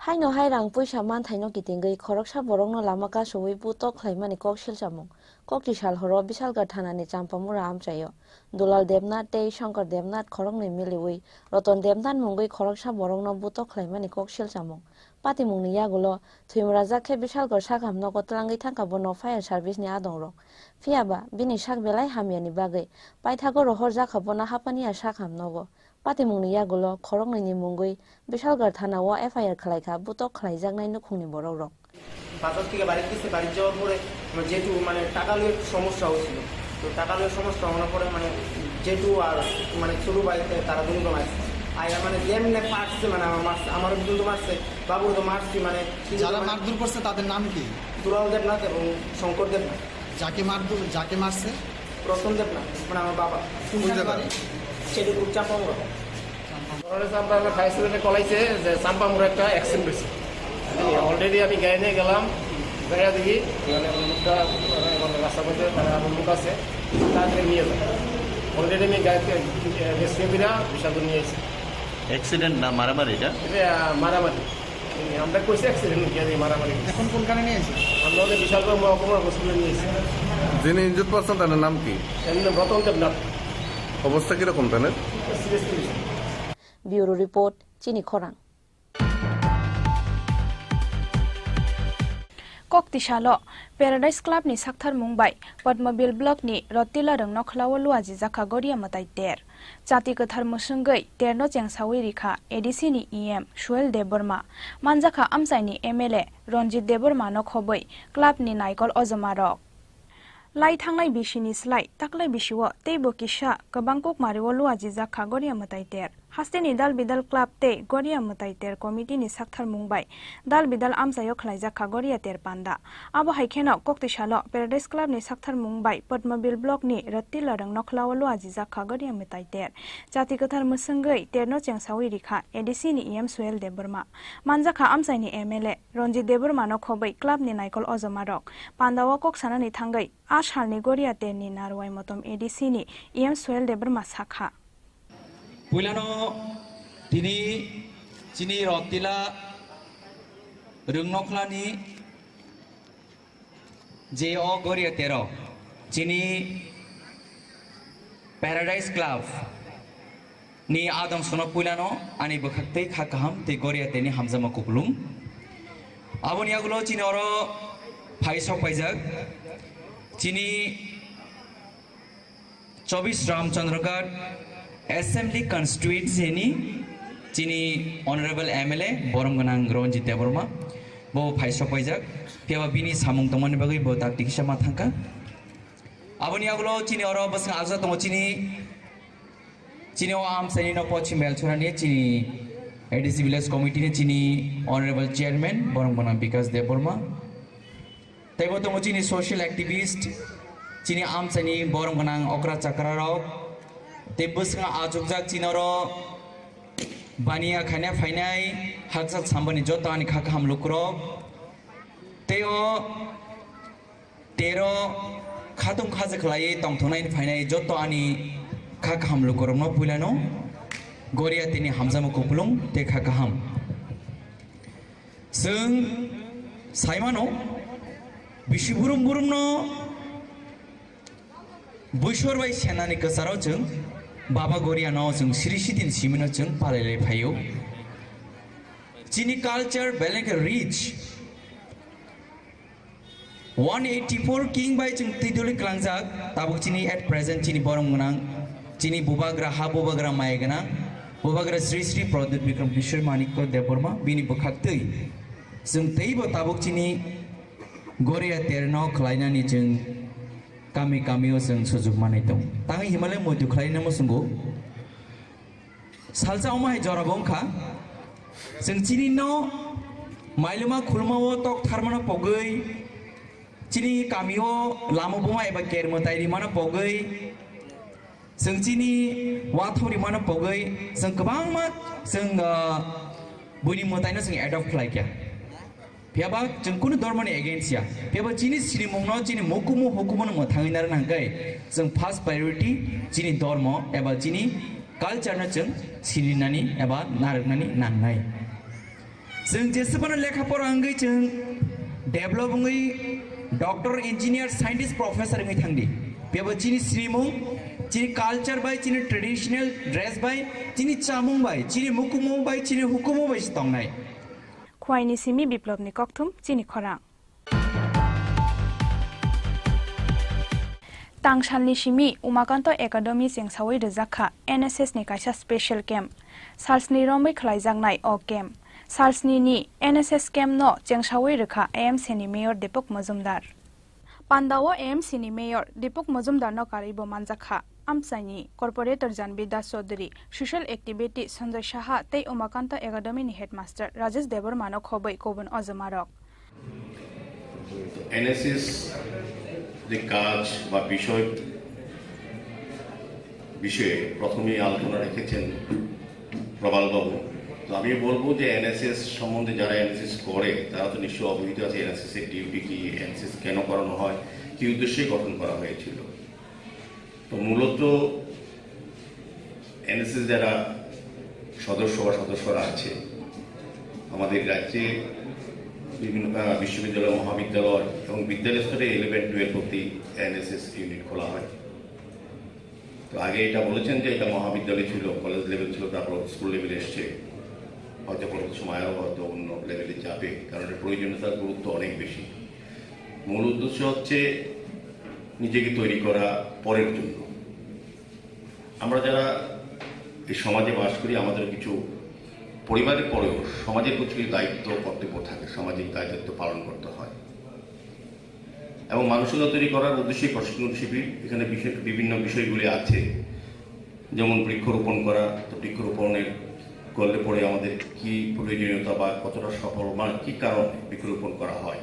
Haino hai rang puisa manthaino kitingwi khoroksa borokno lama kasowi butok khlaimani kok silchamung. Koktwi sal horo Bishalgarh thanani Champamura amchaio Dulal Debnath tei Shankar Debnath khoroknwi miliwi Roton Debnath mungwi khoroksa borokno butok khlaimani kok silchamung. Patimungni yagulo thwimrajak khe Bishalgarh sakham nogo twlangwi thangkha bono fire service ni adongrok. Phiyaba bini sak belai hamyani bagwi paithago rohorjak kha bono hapaniya sakham nogo. Patimungni yagulo khoroknwini mungwi Bishalgarh thana-o F I R khwlaikha butok khlaijaknai nukhungni borokrok. বাজার থেকে বাড়িতে গেছে, বাড়ি যাওয়ার পরে আমার জেঠু মানে টাকা লইয়ে একটু সমস্যা হয়েছিল। তো টাকা লইয়ে সমস্যা হওয়ার পরে মানে জেঠু আর মানে ছোট ভাই তে-, তারা দুজন আসছে। আয়া মানে যেমনে পারছে মানে আমার মারছে, আমারও দুজন তো মারছে, বাবুরও তো মারছি মানে। কিন্তু যারা মানে মারধর করছে তাদের নাম কি? দুলাল দেবনাথ এবং শঙ্কর দেবনাথ। যাকে মারধর, যাকে মারছে? রতন দেবনাথ, মানে আমার বাবা। কোন জায়গা? বাড়ি? সেটা চাম্পামুড়া। ওরা চাম্পামুড়া ফায়ার সার্ভিসে কল আইছে যে চাম্পামুড়া একটা অ্যাক্সিডেন্ট হয়েছে। অলরেডি আমি গাড়ি নিয়ে গেলাম, গাড়ি দেখি মানে লোকটা মানে এখন রাস্তার মধ্যে তারা আমার লোক আছে, তাড়াতাড়ি নিয়ে যায়। অলরেডি আমি গাড়িতে রেস্কিউ করে বিশালপুর নিয়ে এসেছি। অ্যাক্সিডেন্ট না মারামারি এটা? এটা, আহ, মারামারি। আমরা কইছি অ্যাক্সিডেন্ট হইয়া দিয়ে মারামারি হইছে। এখন কোনখানে নিয়ে এসেছে? আমরা ওদের বিশালগড় মহকুমার হসপিটালে নিয়ে এসেছি। যিনি ইনজুর্ড পারসন তার নাম কি? এমনি রতন দেবনাথ। অবস্থা কিরকম তাদের? Serious condition. Bureau report, Chini Khorang. Kok tisalo Paradise Club ni sakthar mung bai Padmabil Block ni Rotila Rwngnokhla o luajijakha Goria mwtai ter. Chati kwthar mwswngwi terno chengsawi rikha A D C ni E M Suel Debbarma, manjakha amchaini M L A Ranjit Debbarma no khobwi club ni naikol ojoma rok. Lai thangnai bisi ni slai taklai bisi o teibo kisa kwbang kuk mari o luajijakha Goria mwtai ter. Hasteni Dal Bidal Club tei Goria Mwtai Ter Committee ni sakthar mung bai Dal Bidal amchai o khlaijak kha Goria Ter panda. Abo hai kheno koktwi salo Paradise Club ni sakthar mung bai Padmabil Block ni Rotila Rwngnokhla o luajijak kha Goria Mwtai Ter. Chati kwthar mwswngwi terno chengsawi rikha A D C ni E M Suel Debbarma. Manjakha amchai ni M L A Ranjit Debbarma no khobwi club ni naikol ojoma rok panda o kok sanani thangwi a salni Goria Ter ni Narwai Motom A D C ni E M Suel Debbarma sakha. Puilano tini chini Rotila Rwngnokhlani je o Goria Ter o chini Paradise Club ni adong sono puilano ani bwkhak tei kha kaham tei Goria Ter ni hamjakma kupulung. Aboni yagulo chini oro phai sok paijak chini Chobis Ramchandraghat Assembly Constituency ni chini Honorable M L A borom gwnang Ranjit Debbarma bo phai sok paijak, phiya ba bini samung tongmani bagwi bo dakti kisa ma thangkha. Aboni yagulo chini oro bwswng ajak tongo chini, chini o amchaini no Pochim Belchora ni chini A D C Village Committee ni chini Honorable Chairman borom gwnang Bikas Debbarma. Teibo tongo chini social activist, chini amchaini borom gwnang okra chakra rok. Tei bwskango achukjak chini oro baniya khaina phainai hakchal sambani joto ani kha kaham lukurok. Tei o Ter o khatung khaja khlaiwi tongthoknaini phainai joto ani kha kaham lukurokno puilano Goria Ter ni hamjakma kupulung tei kha kaham. Chwng saimano, bisi burum burumno buisor bai senani kwcharo chwng Baba Goriano chwng siri sitin simino chwng palailai phaio. Chini culture belai khe rich. One eighty-four king bai chwng twi duli klangjak, tabuk chini at present chini borom gwnang, chini bubagra, ha bubagra maya gwnang, bubagra Sri Sri Pradyut Bikram Kishore Manikya Debbarma, bini bwkhak twi. Chwng teibo tabuk chini Goria Terno khlainani chwng kami kami o chwng sujuk manwi tong. Tangwi himalai muitu khlaina muchungo. Salsa omo hai jora bo wngkha. Chwng chini no mailuma khuluma o tok tharmano pogwi, chini kami o lama buma eba ker mwtai rimano pogwi, Chwng chini wathori mano pogwi chwng kwbangma chwng, ah, buini mwtaino chwng adopt khlai kha. Phiyaba chwng kunu dhormoni against ya. Phiyaba chini sinimungno, chini mukumu hukumu no mwthangwi narwkna hwnkhe chwng first priority chini dhormo eba chini culture no chwng sininani eba narwknani nangnai. Chwng jeswkano lekha pora wngwi chwng develop wngwi doctor, engineer, scientist, professor wngwi thangdi. Phiyaba chini sinimung, chini culture bai, chini traditional dress bai, chini chamung bai, chini mukumu bai, chini hukumu bai se tongnai. Khwaini simi Biplobni kokthum chini khorang. Tangsalni simi Umakanto Academy chengsawi rwjak kha N S S ni kaisa special camp. Salsni romwi khlaijaknai o camp. Salsni ni N S S camp no chengsawi rwkha A M C ni Mayor Deepak Majumdar. Pandao A M C ni Mayor Deepak Majumdar no karwi bo manjak kha. Amchaini Corporator Janvi Das Chaudhary, Social Activity Sanjay Saha tei Umakanto Academy ni Headmaster Rajesh Debbarma no khobwi kubun ojomarok. NSS যে কাজ বা বিষয় বিষয়ে প্রথমেই আলোচনা রেখেছেন প্রবালবাবু। তো আমি বলবো যে এনএসএস সম্বন্ধে যারা এনএসএস করে তারা তো নিশ্চয়ই অবহিত আছে এনএসএস এর ডিউটি কি, এনএসএস কেন করানো হয়, কি উদ্দেশ্যে গঠন করা হয়েছিল। তো মূলত এনএসএস যারা সদস্য বা সদস্যরা আছে আমাদের রাজ্যে বিভিন্ন আহ, বিশ্ববিদ্যালয়, মহাবিদ্যালয় এবং বিদ্যালয় স্তরে ইলেভেন টুয়েলভ অব্দি এনএসএস ইউনিট খোলা হয়। তো আগে এটা বলেছেন যে এটা মহাবিদ্যালয় ছিল, কলেজ লেভেল ছিল, তারপর স্কুল লেভেলে এসছে, হয়তো পরবর্তী সময় আরও হয়তো অন্য লেভেলে যাবে, কারণ এর প্রয়োজনীয়তার গুরুত্ব অনেক বেশি। মূল উদ্দেশ্য হচ্ছে নিজেকে তৈরি করা পরের জন্য। আমরা যারা এই সমাজে বাস করি, আমাদের কিছু পরিবারের পরেও সমাজের কিছু কিছু দায়িত্ব কর্তব্য থাকে, সামাজিক দায়িত্ব পালন করতে হয়। এবং মানসিকতা তৈরি করার উদ্দেশ্যে প্রশিক্ষণ শিবির এখানে বিশেষ বিভিন্ন বিষয়গুলি আছে, যেমন বৃক্ষরোপণ করা। তো বৃক্ষরোপণের করলে পরে আমাদের কি প্রয়োজনীয়তা বা কতটা সফল, মানে কি কারণে বৃক্ষরোপণ করা হয়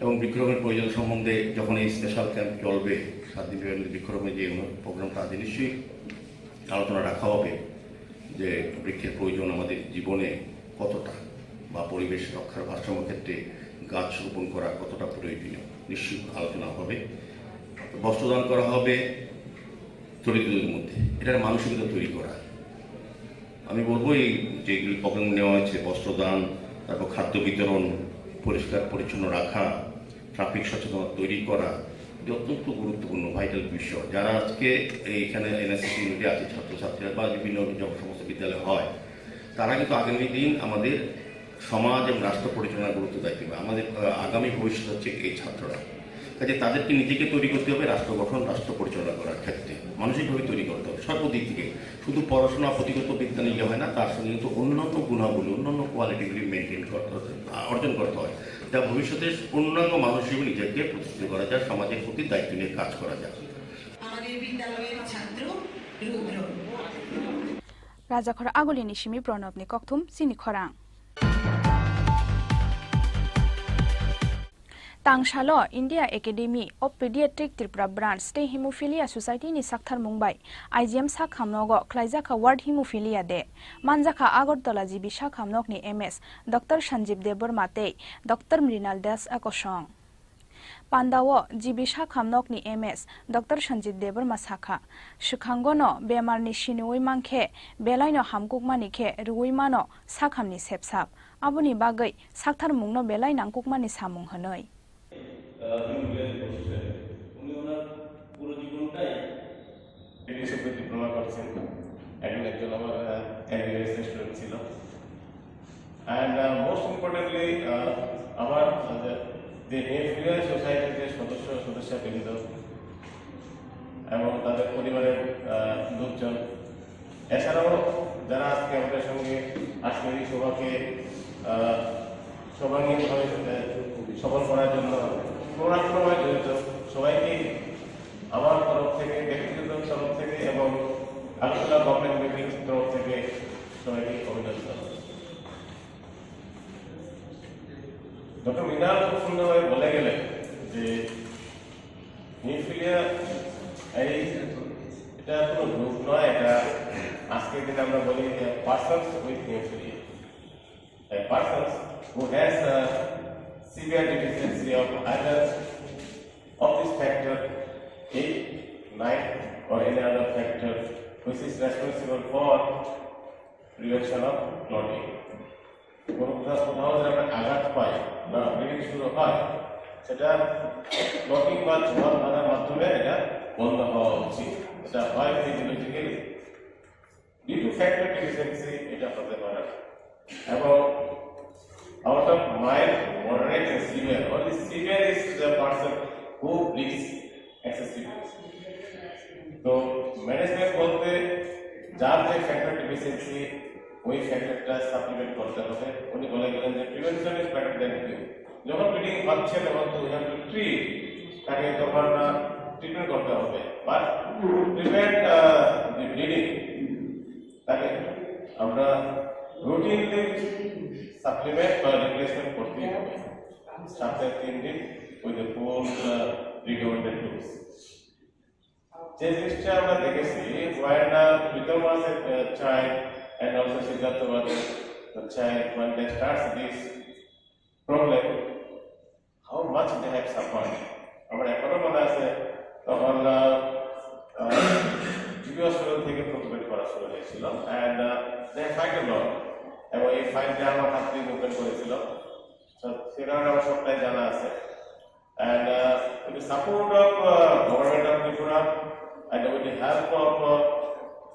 এবং বৃক্ষরোপণের প্রয়োজন সম্বন্ধে যখন এই স্পেশাল ক্যাম্প চলবে, সাত দিন ব্যাপী বৃক্ষরোপণের যে প্রোগ্রামটা আছে, নিশ্চয়ই আলোচনা রাখা হবে যে বৃক্ষের প্রয়োজন আমাদের জীবনে কতটা বা পরিবেশ রক্ষার ভারসাম্য ক্ষেত্রে গাছ রোপণ করা কতটা প্রয়োজনীয়, নিশ্চয়ই আলোচনা হবে। বস্ত্রদান করা হবে দরিদ্রদের মধ্যে, এটার মানসিকতা তৈরি করা। আমি বলবো এই যেগুলি প্রোগ্রাম নেওয়া হয়েছে, বস্ত্রদান, তারপর খাদ্য বিতরণ, পরিষ্কার পরিচ্ছন্ন রাখা, ট্রাফিক সচেতনতা তৈরি করা, এটা অত্যন্ত গুরুত্বপূর্ণ, ভাইটাল বিষয়। যারা আজকে এইখানে এনএসএস ইউনিটে আছে, ছাত্রছাত্রীরা বা বিভিন্ন অন্য যে সমস্ত বিদ্যালয় হয়, তারা কিন্তু আগামী দিন আমাদের সমাজ এবং রাষ্ট্র পরিচালনার গুরুত্ব দায়িত্ব পাবে। আমাদের আহ, আগামী ভবিষ্যৎ হচ্ছে এই ছাত্ররা। কাজে তাদেরকে নিজেকে তৈরি করতে হবে রাষ্ট্র গঠন, রাষ্ট্র পরিচালনা করার ক্ষেত্রে, মানসিকভাবে তৈরি করতে হবে সর্বদিক থেকে। শুধু পড়াশোনা, পুঁথিগত বিদ্যা নিলে হয় না, তার সঙ্গে কিন্তু অন্যান্য গুণাবলী, অন্যান্য কোয়ালিটিগুলি মেনটেন করতে হবে, আ, অর্জন করতে হয়, যা ভবিষ্যতে পূর্ণাঙ্গ মানুষ হিসেবে নিজেকে প্রতিষ্ঠিত করা যায়, সমাজের প্রতি দায়িত্ব নিয়ে কাজ করা যায়। আমাদের বিদ্যালয়ের ছাত্র রুদ্র। Rajakhor Agulini simi Pranabni kokthum chini khorang. Tangsalo India Academy of Pediatric Tripura Branch tei Hemophilia Society ni saktharmung bai I G M sakhamnogo khlaijakha World Hemophilia Day. Manjakha Agartala G B sakhamnokni M S Doctor Sanjeev Debbarma tei Doctor Mrinal Das Akosong. Pandao G B sakhamnokni M S Doctor Sanjeev Debbarma sakha, swkhangono bemarni siniui mankhe belaino hamkukmani khe rwui mano sakhamni sepsap, aboni bagwi saktharmungno belai nangkukmani samung hwnwi. আহ, উনি হলেন প্রফেসর। উনি ওনার পুরো জীবনটাই philosophy diploma করেছেন। একজন একজন আমার, আহ, MBBS student ছিল। And, uh, most importantly, uh, আমার, uh, যে, যে হেমোফিলিয়া সোসাইটির যে সদস্য, সদস্যবৃন্দ এবং তাদের পরিবারের, আহ, লোকজন, এছাড়াও যারা আজকে আমাদের সঙ্গে আজকের এই সভাকে, আহ, সর্বাঙ্গীনভাবে, আহ, সফল করার জন্য পূর্ণাঙ্গভাবে জড়িত, সবাইকে আমার তরফ থেকে, ব্যক্তিগত তরফ থেকে এবং আগরতলা গভর্নমেন্ট বিল্ডিং তরফ থেকে সবাইকে অভিনন্দন। ডক্টর মৃণাল খুব সুন্দরভাবে বলে গেলেন যে হেমোফিলিয়া এই, এটা কোনো রোগ নয়, এটা আজকের দিনে আমরা বলি যে persons with hemophilia। A persons who has a severe deficiency of either of this factor eight, nine or any other factor which is responsible for prevention of clotting। কোনো কোথাও কোথাও যদি আমরা আঘাত পাই বা ব্লিডিং শুরু হয়, সেটা ক্লটিং বা জমাট বাঁধার মাধ্যমে এটা বন্ধ হওয়া উচিত। এটা হয় physiologically, due to factor deficiency এটা হতে পারে। এবং out of mild, moderate and severe, only severe is the person who bleeds excessively। তো ম্যানেজমেন্ট বলতে যার যে ফ্যাক্টর ডেফিসিয়েন্সি, ওই ফ্যাক্টরটা সাপ্লিমেন্ট করতে হবে। উনি বলে গেলেন যে প্রিভেনশন ইজ বেটার দ্যান কিউর। যখন ব্লিডিং হচ্ছে তখন তো উই হ্যাভ টু ট্রিট, তাকে তখন ট্রিটমেন্ট করতে হবে। বাট প্রিভেন্ট দি ব্লিডিং, তাকে আমরা রুটিনলি সাপ্লিমেন্ট বা রিপ্লেসমেন্ট করতেই হবে সপ্তাহে তিন দিন, with a full recommended dose. যে জিনিসটা আমরা দেখেছি, when uh, Pritam was a uh, child and also Siddhartha was a child, when they start this problem, how much they have suffered। আমার এখনো মনে আছে, তখন জিবি হসপিটাল থেকে প্রথমে করা শুরু হয়েছিল, অ্যান্ড দে ফাইট এ লট, এবং এই ফাইটটা আমার হাত দিয়ে মুভমেন্ট করেছিল। তো সে কারণে আমার সবটাই জানা আছে। And uh, with the support of uh, government of Tripura and with the help of uh,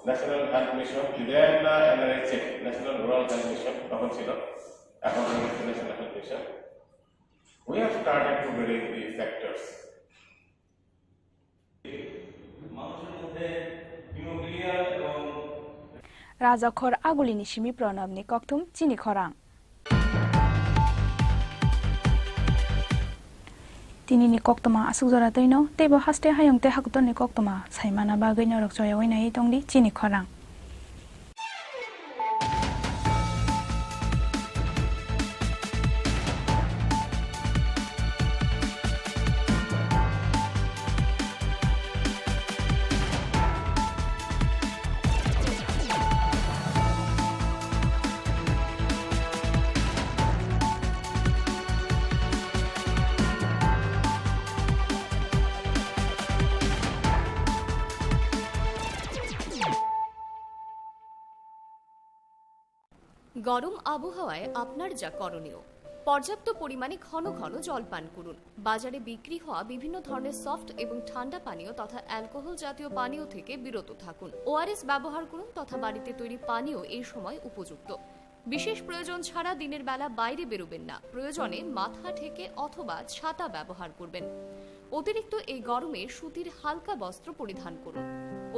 National Health Mission, then uh, এনআরএইচএম, ন্যাশনাল রুরাল হেলথ মিশন তখন ছিল, এখন হয়ে গেছে national health mission, we have started to building the factors। Rajakhor Agulini simi Pranabni kokthum chini khorang. Tinini koktoma aswk jora twino, teibo haste hayung tei hakutorni koktoma saimana bagwi norok choyaui naiwi tongdi chini khorang. গরম আবহাওয়ায় আপনার যা করণীয়, পর্যাপ্ত পরিমাণে ঘন ঘন জল পান করুন। বাজারে বিক্রি হওয়া বিভিন্ন ধরনের সফট এবং ঠান্ডা পানীয় তথা অ্যালকোহল জাতীয় পানীয় থেকে বিরত থাকুন। ওআরএস ব্যবহার করুন তথা বাড়িতে তৈরি পানীয় এই সময় উপযুক্ত। বিশেষ প্রয়োজন ছাড়া দিনের বেলা বাইরে বেরোবেন না। প্রয়োজনে মাথা ঢেকে অথবা ছাতা ব্যবহার করবেন। অতিরিক্ত এই গরমে সুতির হালকা বস্ত্র পরিধান করুন।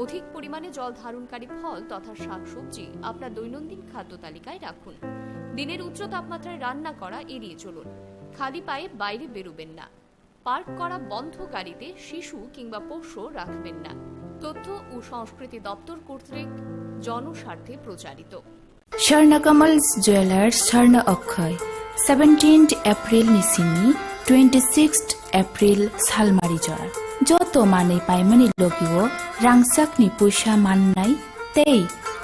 অধিক পরিমাণে জল ধারণকারী ফল তথা শাকসবজি আপনার দৈনন্দিন খাদ্য তালিকায় রাখুন। দিনের উচ্চ তাপমাত্রায় রান্না করা এড়িয়ে চলুন। খালি পায়ে বাইরে বেরোবেন না। পার্ক করা বন্ধ গাড়িতে শিশু কিংবা পোষ্য রাখবেন না। তথ্য ও সংস্কৃতি দপ্তর কর্তৃক জনস্বার্থে প্রচারিত। Swarna Kamal Jewelers, Swarna Akshay, seventeenth April ni simi twenty-sixth April salmari jora. Joto manwi paimani logio rangchakni puisa mannai tei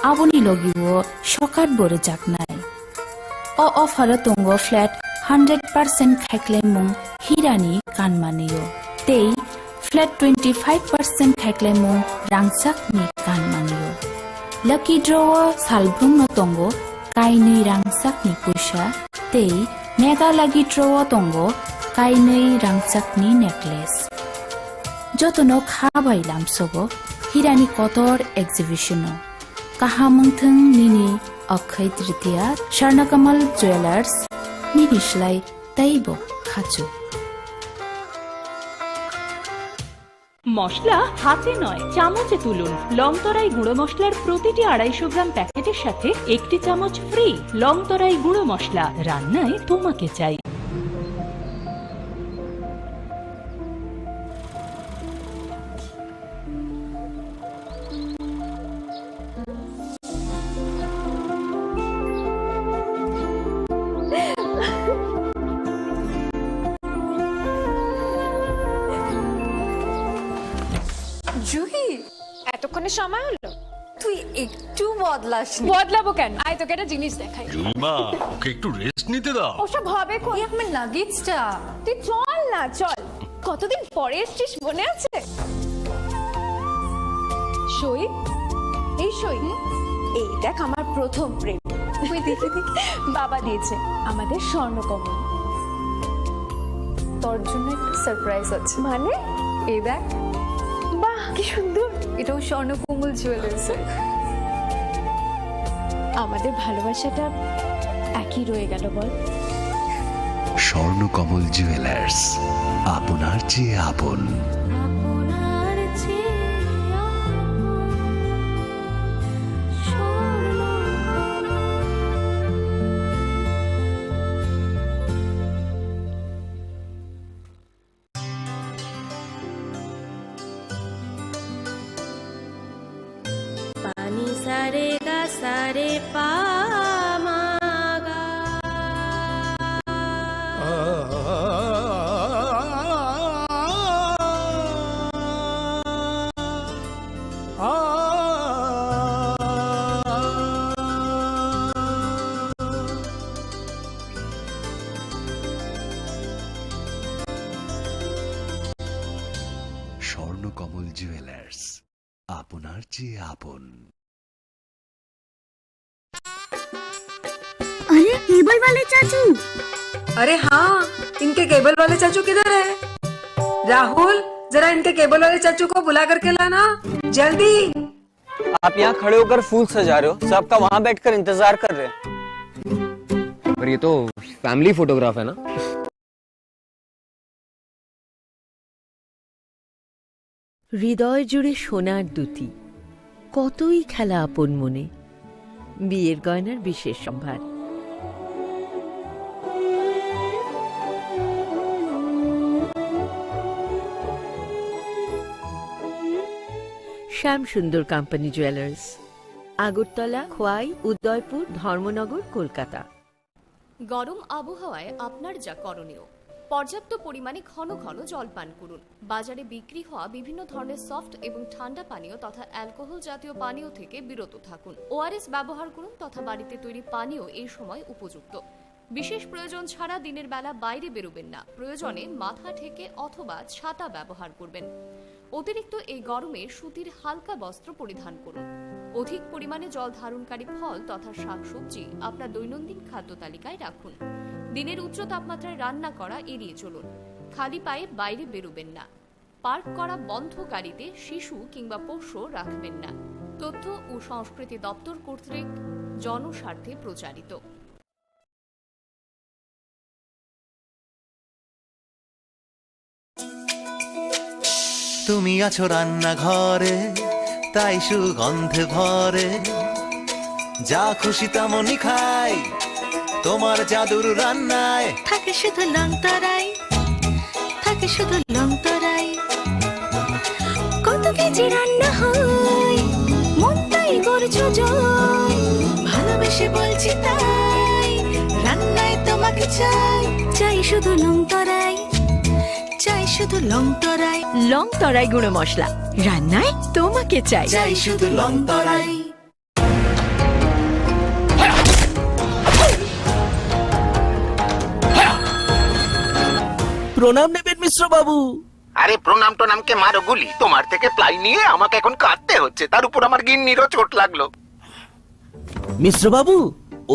aboni logio sokat bo rwjaknai. O offer o tongo flat hundred percent khaiklaimung hirani kanmanio tei flat twenty-five percent khaiklaimung rangchakni kanmanio. Lucky draw o salbrumno tongo kainwi rangchakni puisa tei mega lucky draw o tongo kainwi rangchakni necklace. Jotono kha bai lamsogo hirani kotor exhibition o. Kaham wngthung nini Akshay Tritiya, Swarna Kamal Jewelers, nini slai teibo khachu. মশলা হাতে নয়, চামচে তুলুন। লংতরাই গুঁড়ো মশলার প্রতিটি আড়াইশো গ্রাম প্যাকেটের সাথে একটি চামচ ফ্রি। লংতরাই গুঁড়ো মশলা, রান্নায় তোমাকে চাই। জুহি, এতক্ষণ সময় হলো। তুই একটু বদলাসনি। বদলাবো কেন? আয়, তোকে একটা জিনিস দেখাই। জুলিমা, ওকে একটু রেস্ট নিতে দাও। ওসব হবে কোন? এই আমার লাগেজটা। তুই চল না, চল। কতদিন পরে এসছিস, মনে আছে? সই, এই সই। এই দেখ, আমার প্রথম প্রেম। ওই দেখে দেখে বাবা দিয়েছে আমাদের স্বর্ণকমল। তোর জন্য একটা সারপ্রাইজ আছে। মানে? এই দেখ। বাহ, কি সুন্দর। এটাও স্বর্ণকমল জুয়েলার্স। আমাদের ভালোবাসাটা একই রয়ে গেল, বল? স্বর্ণকমল জুয়েলার্স, আপনার চেয়ে আপন। আপনার চেয়ে আপন। Pani sare ga sare pa ma ga. Swarnakamal jewellers, আপনার চেয়ে আপন। अरे, केबल वाले चाचू। अरे हाँ, इनके केबल वाले चाचू किधर है? राहुल, जरा इनके केबल वाले चाचू को बुला करके लाना, जल्दी। आप यहाँ खड़े होकर फूल सजा रहे हो, सबका वहाँ बैठकर इंतजार कर रहे हैं। पर ये तो फैमिली फोटोग्राफ है ना? হৃদয় জুড়ে সোনার দ্যুতি, কতই খেলা আপন মনে। বিয়ের গয়নার বিশেষ সম্ভার। শ্যাম সুন্দর কোম্পানি জুয়েলার্স, আগরতলা, খোয়াই, উদয়পুর, ধর্মনগর, কলকাতা। গরম আবহাওয়ায় আপনার যা করণীয়, পর্যাপ্ত পরিমাণে ঘন ঘন জল পান করুন। বাজারে বিক্রি হওয়া বিভিন্ন ধরনের সফট এবং ঠান্ডা পানীয় তথা অ্যালকোহল জাতীয় পানীয় থেকে বিরত থাকুন। ওআরএস ব্যবহার করুন তথা বাড়িতে তৈরি পানীয় এই সময় উপযুক্ত। বিশেষ প্রয়োজন ছাড়া দিনের বেলা বাইরে বেরোবেন না। প্রয়োজনে মাথা ঢেকে অথবা ছাতা ব্যবহার করবেন। অতিরিক্ত এই গরমে সুতির হালকা বস্ত্র পরিধান করুন। অধিক পরিমাণে জল ধারণকারী ফল তথা শাকসবজি আপনার দৈনন্দিন খাদ্য তালিকায় রাখুন। দিনের উচ্চ তাপমাত্রায় রান্না করা এড়িয়ে চলুন। খালি পায়ে বাইরে বেরোবেন না। পার্ক করা বন্ধ গাড়িতে শিশু কিংবা পোষ্য রাখবেন না। তথ্য ও সংস্কৃতি দপ্তর কর্তৃক জনস্বার্থে প্রচারিত। তুমি আছো রান্নাঘরে, তাই সুগন্ধে ভরে। যা খুশি তেমনই খাই, তোমার জাদুর রান্নায়। থাকে শুধু লং তরাই, থাকে শুধু লং তরাই। কত কেজি রান্না হয়, মন তাই গর্জ জয়। ভালোবেসে বলছি তাই, রান্নায় তোমাকে চাই। চাই শুধু লং তরাই, চাই শুধু লং তরাই। লং তরাই গুঁড়ো মশলা, রান্নায় তোমাকে চাই। চাই শুধু লং তরাই। প্রণাম নেবেন মিশ্র বাবু। আরে প্রণাম টনামকে মারো গুলি, তোমার থেকে প্লাই নিয়ে আমাকে এখন কাঁদতে হচ্ছে, তার উপর আমার গিন্নিরও চোট লাগলো। মিশ্র বাবু,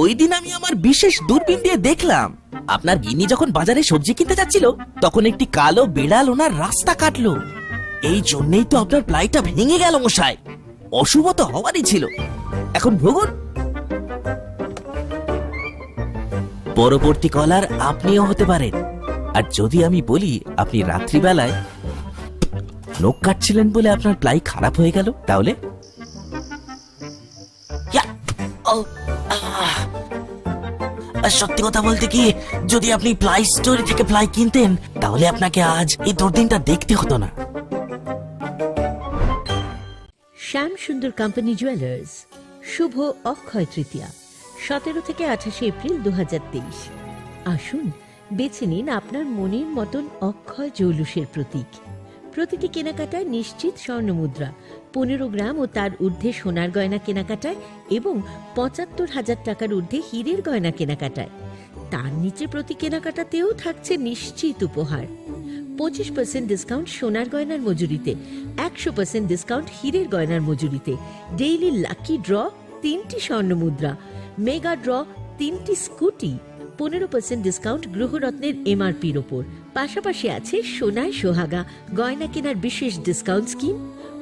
ওই দিন আমি আমার বিশেষ দূরবীন দিয়ে দেখলাম, আপনার গিন্নি যখন বাজারে সবজি কিনতে যাচ্ছিল, তখন একটি কালো বিড়াল ওনার রাস্তা কাটলো। এই জন্যই তো আপনার প্লাইটা ভেঙে গেল মশাই। অশুভ তো হওয়ারই ছিল। এখন ভুগুন। পরবর্তী কলার আপনিও হতে পারেন। আর যদি আমি বলি আপনি রাত্রিবেলায় নখ কাটছিলেন বলে আপনার প্লাই খারাপ হয়ে গেল, তাহলে? ইয়া! ও! আহ! আর সত্যি কথা বলতে কি, যদি আপনি প্লাই স্টোর থেকে প্লাই কিনতেন, তাহলে আপনাকে আজ এই দুর্দিনটা দেখতে হতো না। শ্যাম সুন্দর কোম্পানি জুয়েলার্স, শুভ অক্ষয় তৃতীয়া, সতেরো থেকে আঠাশে এপ্রিল দু হাজার তেইশ। আসুন, বেছে নিন আপনার মনের মতন অক্ষয় জৌলুসের প্রতীক। প্রতিটি কেনাকাটায় নিশ্চিত স্বর্ণ মুদ্রা, পনেরো গ্রাম ও তার ঊর্ধ্বে সোনার গয়না কেনাকাটায় এবং পঁচাত্তর হাজার টাকার ঊর্ধ্বে হীরের গয়না কেনাকাটায়। তার নিচে প্রতি কেনাকাটাতেও থাকছে নিশ্চিত উপহার। পঁচিশ পার্সেন্ট ডিসকাউন্ট সোনার গয়নার মজুরিতে, একশো পার্সেন্ট ডিসকাউন্ট হীরের গয়নার মজুরিতে, ডেইলি লাকি ড্র, তিনটি স্বর্ণ মুদ্রা, মেগা ড্র, তিনটি স্কুটি, পনেরো পার্সেন্ট ডিসকাউন্ট গৃহরত্নের এমআরপির ওপর। পাশাপাশি আছে সোনায় সোহাগা গয়না কেনার বিশেষ ডিসকাউন্ট স্কিম,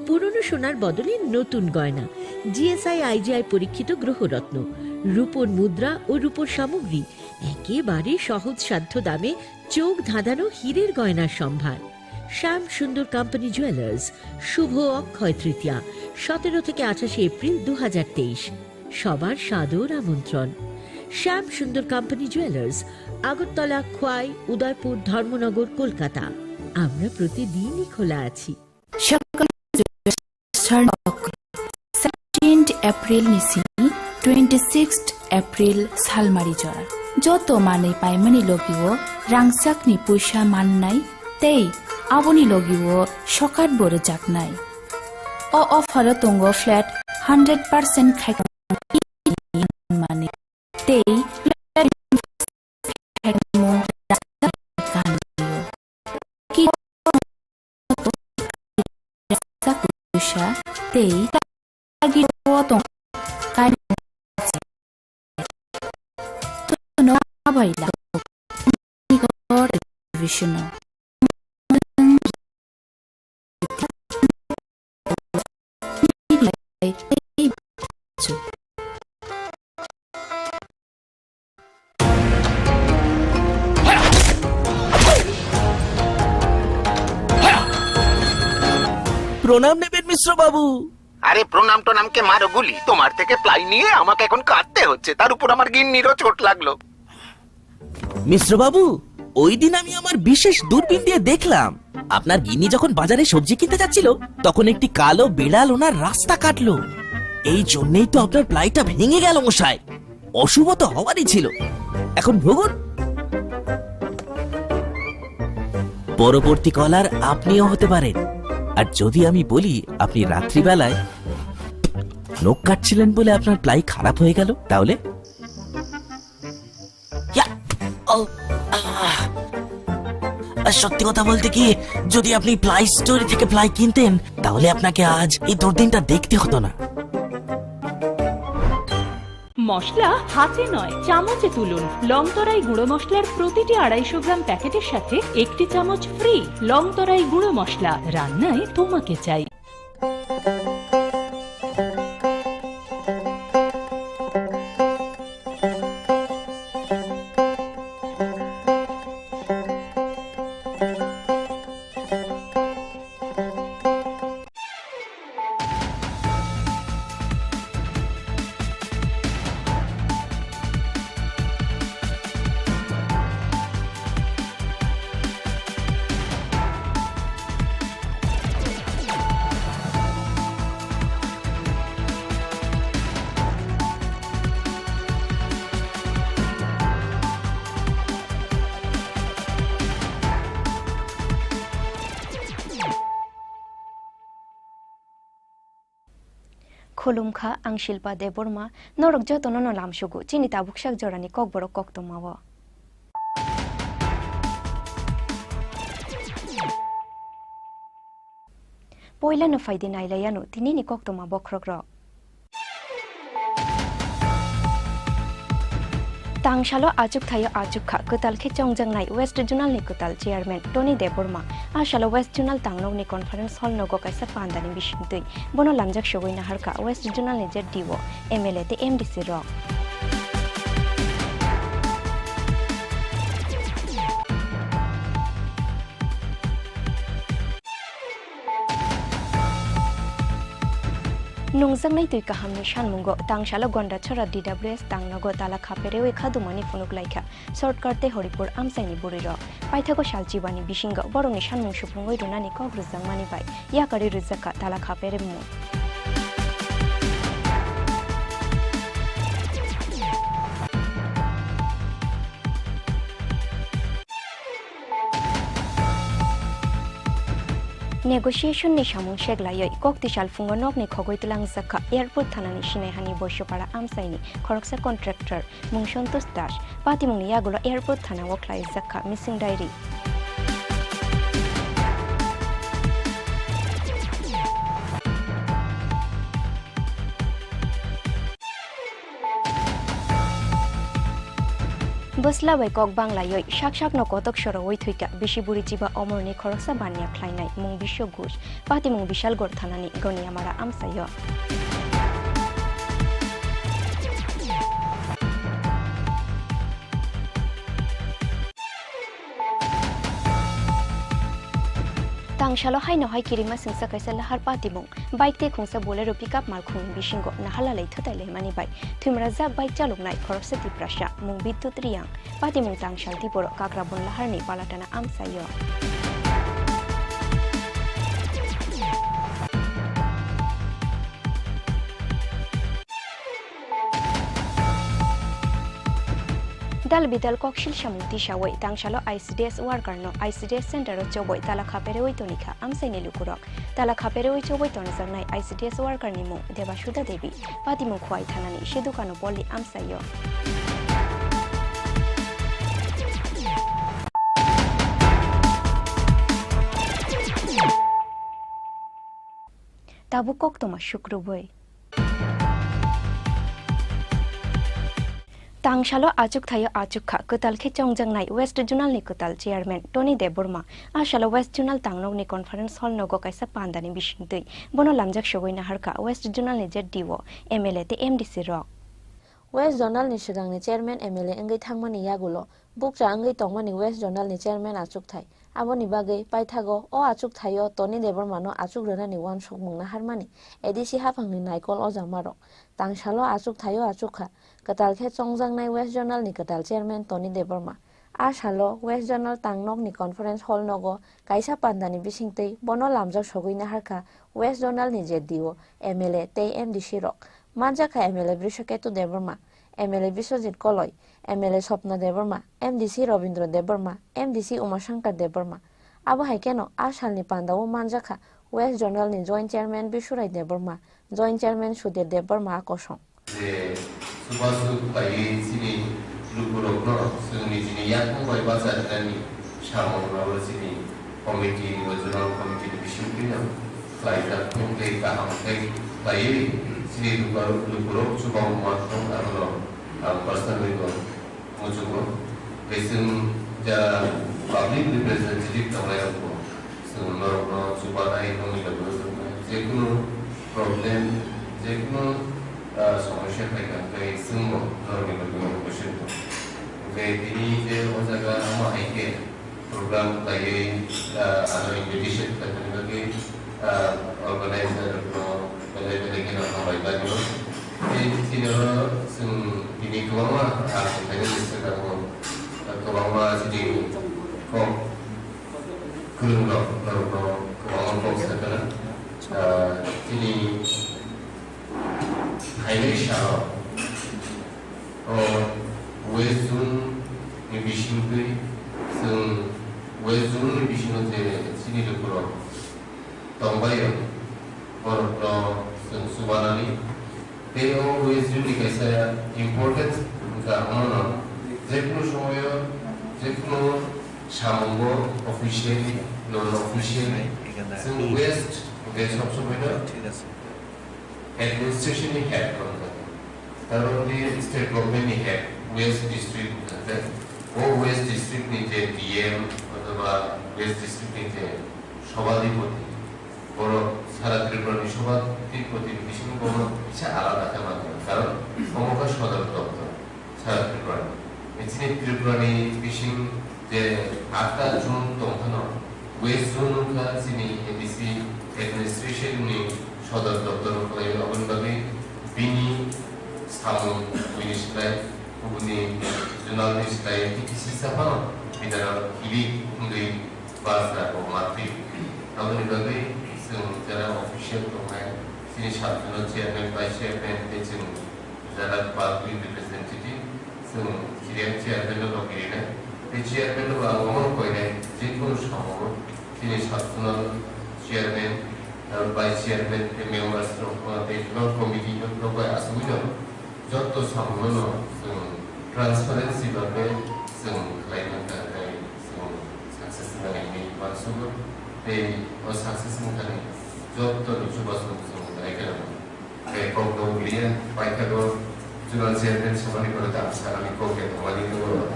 পুরনো সোনার বদলে নতুন গয়না, জিএসআই আইজিআই পরীক্ষিত গৃহরত্ন, রূপোর মুদ্রা ও রূপোর সামগ্রী, একেবারে সহজসাধ্য দামে চোখ ধাঁধানো হীরের গয়নার সম্ভার। শ্যাম সুন্দর কোম্পানি জুয়েলার্স, শুভ অক্ষয় তৃতীয়া, সতেরো থেকে আঠাশে এপ্রিল দু হাজার তেইশ। সবার সাদর আমন্ত্রণ। শ্যাম সুন্দর কোম্পানি জুয়েলার্স, আগরতলা, খোয়াই, উদয়পুর, ধর্মনগর, কলকাতা। আমরা প্রতিদিনই খোলা আছি। সকল স্বর্ণক seventeenth April ni simi twenty-sixth April salmari jora. Joto manwi paimani logio rangchakni puisa mannai tei aboni logio sokat bo rwjaknai. O offer o tongo flat hundred percent khaikha mani tei tei প্রণাম নেবেন মিশ্র বাবু। আরে প্রণাম টনামকে মারো গুলি, তোমার থেকে প্লাই নিয়ে আমাকে এখন কাঁদতে হচ্ছে, তার উপর আমার গিন্নিরও চোট লাগলো। মিশ্র বাবু, ওই দিন আমি আমার বিশেষ দূরবীন দিয়ে দেখলাম, আপনার গিন্নি যখন বাজারে সবজি কিনতে যাচ্ছিল, তখন একটি কালো বিড়াল ওনার রাস্তা কাটলো। এই জন্যই তো আপনার প্লাইটা ভেঙে গেল মশাই। অশুভ তো হওয়ারই ছিল। এখন ভুগুন। পরবর্তী কলার আপনিও হতে পারেন। আর যদি আমি বলি আপনি রাত্রিবেলায় নখ কাটছিলেন বলে আপনার প্লাই খারাপ হয়ে গেল, তাহলে? ইয়া! ও, আহ! আর সত্যি কথা বলতে কি, যদি আপনি প্লাই স্টোর থেকে প্লাই কিনতেন, তাহলে আপনাকে আজ এই দুর্দিনটা দেখতে হতো না। মশলা হাতে নয়, চামচে তুলুন। লংতরাই গুঁড়ো মশলার প্রতিটি আড়াইশো গ্রাম প্যাকেটের সাথে একটি চামচ ফ্রি। লংতরাই গুঁড়ো মশলা, রান্নায় তোমাকে চাই। Khulumkha, ang Shilpa Debbarma, norok jotono no lamsugo chini tabuk sak jorani kokborok koktwmao. Poilano phaidi nailaiano tinini koktwma bokhorokrok. Tangsalo achuk thaio achuk kha kwtal khe chongjaknai West Zonal ni kwtal chairman Tony Debbarma. A salo West Zonal tangnokni conference hall nogo kaisa pandani bisingtwi bono lamjak sogwi naharkha West Zonal ni Z D O, M L A tei M D C rok. Nungjaknai twi kahamni sanmungo tangsalo Gondachora D W S tangnogo tala khaperewi khadumani phunuk laikha Shortcut tei Horipur amchaini bwrwirok. Paithago sal chibani bisingo borokni sanmung supungwi rwnani kok rwjakmani bai yakarwi rwjakha tala khaperemung. Negotiation ni samung seglaiwi kok twi salphungo nokni khogwi twlangjakha Airport thanani Sinaihani Boisopara amchaini khoroksa contractor mung Santosh Das. Patimungni yagulo Airport thanao khlaijakha missing diary. Bwsla bai kok banglaiwi sak sakno kotok sorowi thwikha bisi buri chiba omorni khoroksa baniya khlainai mung Biswa Ghosh, patimung Bishalgarh thanani Goniamara amchaio. Tangsalo haino hai kirima singsa kaisa lahar patimung. Bike tei khungsa Bolero pickup malkhungni bisingo naharlalai thwtai laimani bai thwimrajak bike chaloknai khoroksa Tiprasa mung Bidyut Reang. Patimung tangsal Tiporo Kakrabon laharni Balatana amchaio. Dal bidal koksil samung tisawi tangsalo I C D S worker no I C D S center o chobwi tala khaperwi tonikha amchaini lukurok. Tala khaperwi chobwi tonjaknai I C D S worker ni mung Debasuda Devi, patimung Khowai thanani Sidhu Kanu Polli amchaio. Tabuk koktwma sukrubwi. Tangsalo achukthaio achukha kwtal khe chongjaknai West Zonal ni kwtal chairman Tony Debbarma. A salo West Zonal tangnokni conference hall nogo kaisa pandani bisingtwi bono lamjak sogwi naharkha West Zonal ni Z D O, M L A tei M D C rok. West Zonal ni swkangni chairman M L A wngwi thangmani yagulo bukcha wngwi tongmani West Zonal ni chairman achukthai. Aboni bagwi paithago o achukthaio Tony Debbarmano achuk rwnani uansukmung naharmani A D C haphangni naikol ojamarok. Tangsalo achukthaio achukha kwtal khe chongjaknai West Zonal ni kwtal chairman Tony Debbarma. A salo West Zonal tangnokni conference hall nogo kaisa pandani bisingtwi bono lamjak sogwi naharkha West Zonal ni Z D O, M L A tei M D C rok. Manjakha M L A Brishaketu Debbarma, M L A Biswajit Koloi, M L A Swapna Debbarma, M D C Robindra Debbarma, M D C Umashankar Debbarma. Abo hai kheno a salni pandao manjakha West Zonal ni Joint Chairman Biswrai Debbarma, Joint Chairman Sudhir Debbarma a kosong. Je chubachu khlaiwi chini lukurokno chwng nijini yakung bai bacha rwnani samung abo chini committee, regional committee ni bisingtwino khlaijak, tei kaham khe khlaiwi chini lukurok, lukurok chubachu manthok, abono ang personally bo muchungo. Tei chwng jara public representative tongnairokbo chwng norokno chubanai, nokni loge-o chwng jekunu problem, jekunu, ah, somosya phaikha, hwnkhe chwngbo norokni loge-o question tong. Hwnkhe tini je o jaga omo hai khe program khlaiwi, ah, ano invitation khlaimani bagwi, ah, organizer rokno belai belai kheno hambai laio. Tei chini oro chwng tini kwbangma, ah, khainani swkango, ah, kwbangma chini kok kwrwng rok, norokno kwbangma kok sakha. Ah, chini phainai salo o West Zone ni bisingtwi chwng West Zone ni bisingo je chini lukurok tongbaio, borokno chwng chubanani. Tei o West Zone ni kaisa important wngkha, omono jekunu somoyo, jekunu samungo officially, non officially, chwng West hwnkhe sob somoino administration ni head wngkha. Taroni state government ni head, West District wngkha, o West District ni je D M othoba West District ni je Sobhadipoti, borok sara Tripura ni Sobhadipoti ni bisingo borok kisa alada khe manjak, karon omo khe sodor doptor sara Tripura ni. Chini Tripura ni bising je atta zone tong phano, West Zone wngkha chini A D C administration ni sodor doptor wngkha, aboni bagwi bini samung buini slai, kubuni zonal ni slai kisi sa phano bidara hilik wngwi Basa bo matwi. Aboni bagwi chwng jara official tongnai, chini sabjano chairman, vice chairman tei chwng jara public representative, chwng chiriya chairman no logi rinai. Tei chairman no bo ang omono koinai, jekunu samungo chini sabjano Chairman, aro vice chairman, tei members rok, tei floor committee rok bai asugwi no joto samung no chwng transparency bai khe chwng khlai mankha, tei chwng success wngkha hinwi uansugo, tei o success wngkha ni joto ni chubachu chwng belai kheno. Tei kok no wngya, paithago Zonal Chairman samani pore ta ang sanani kok ya tongmani tongo.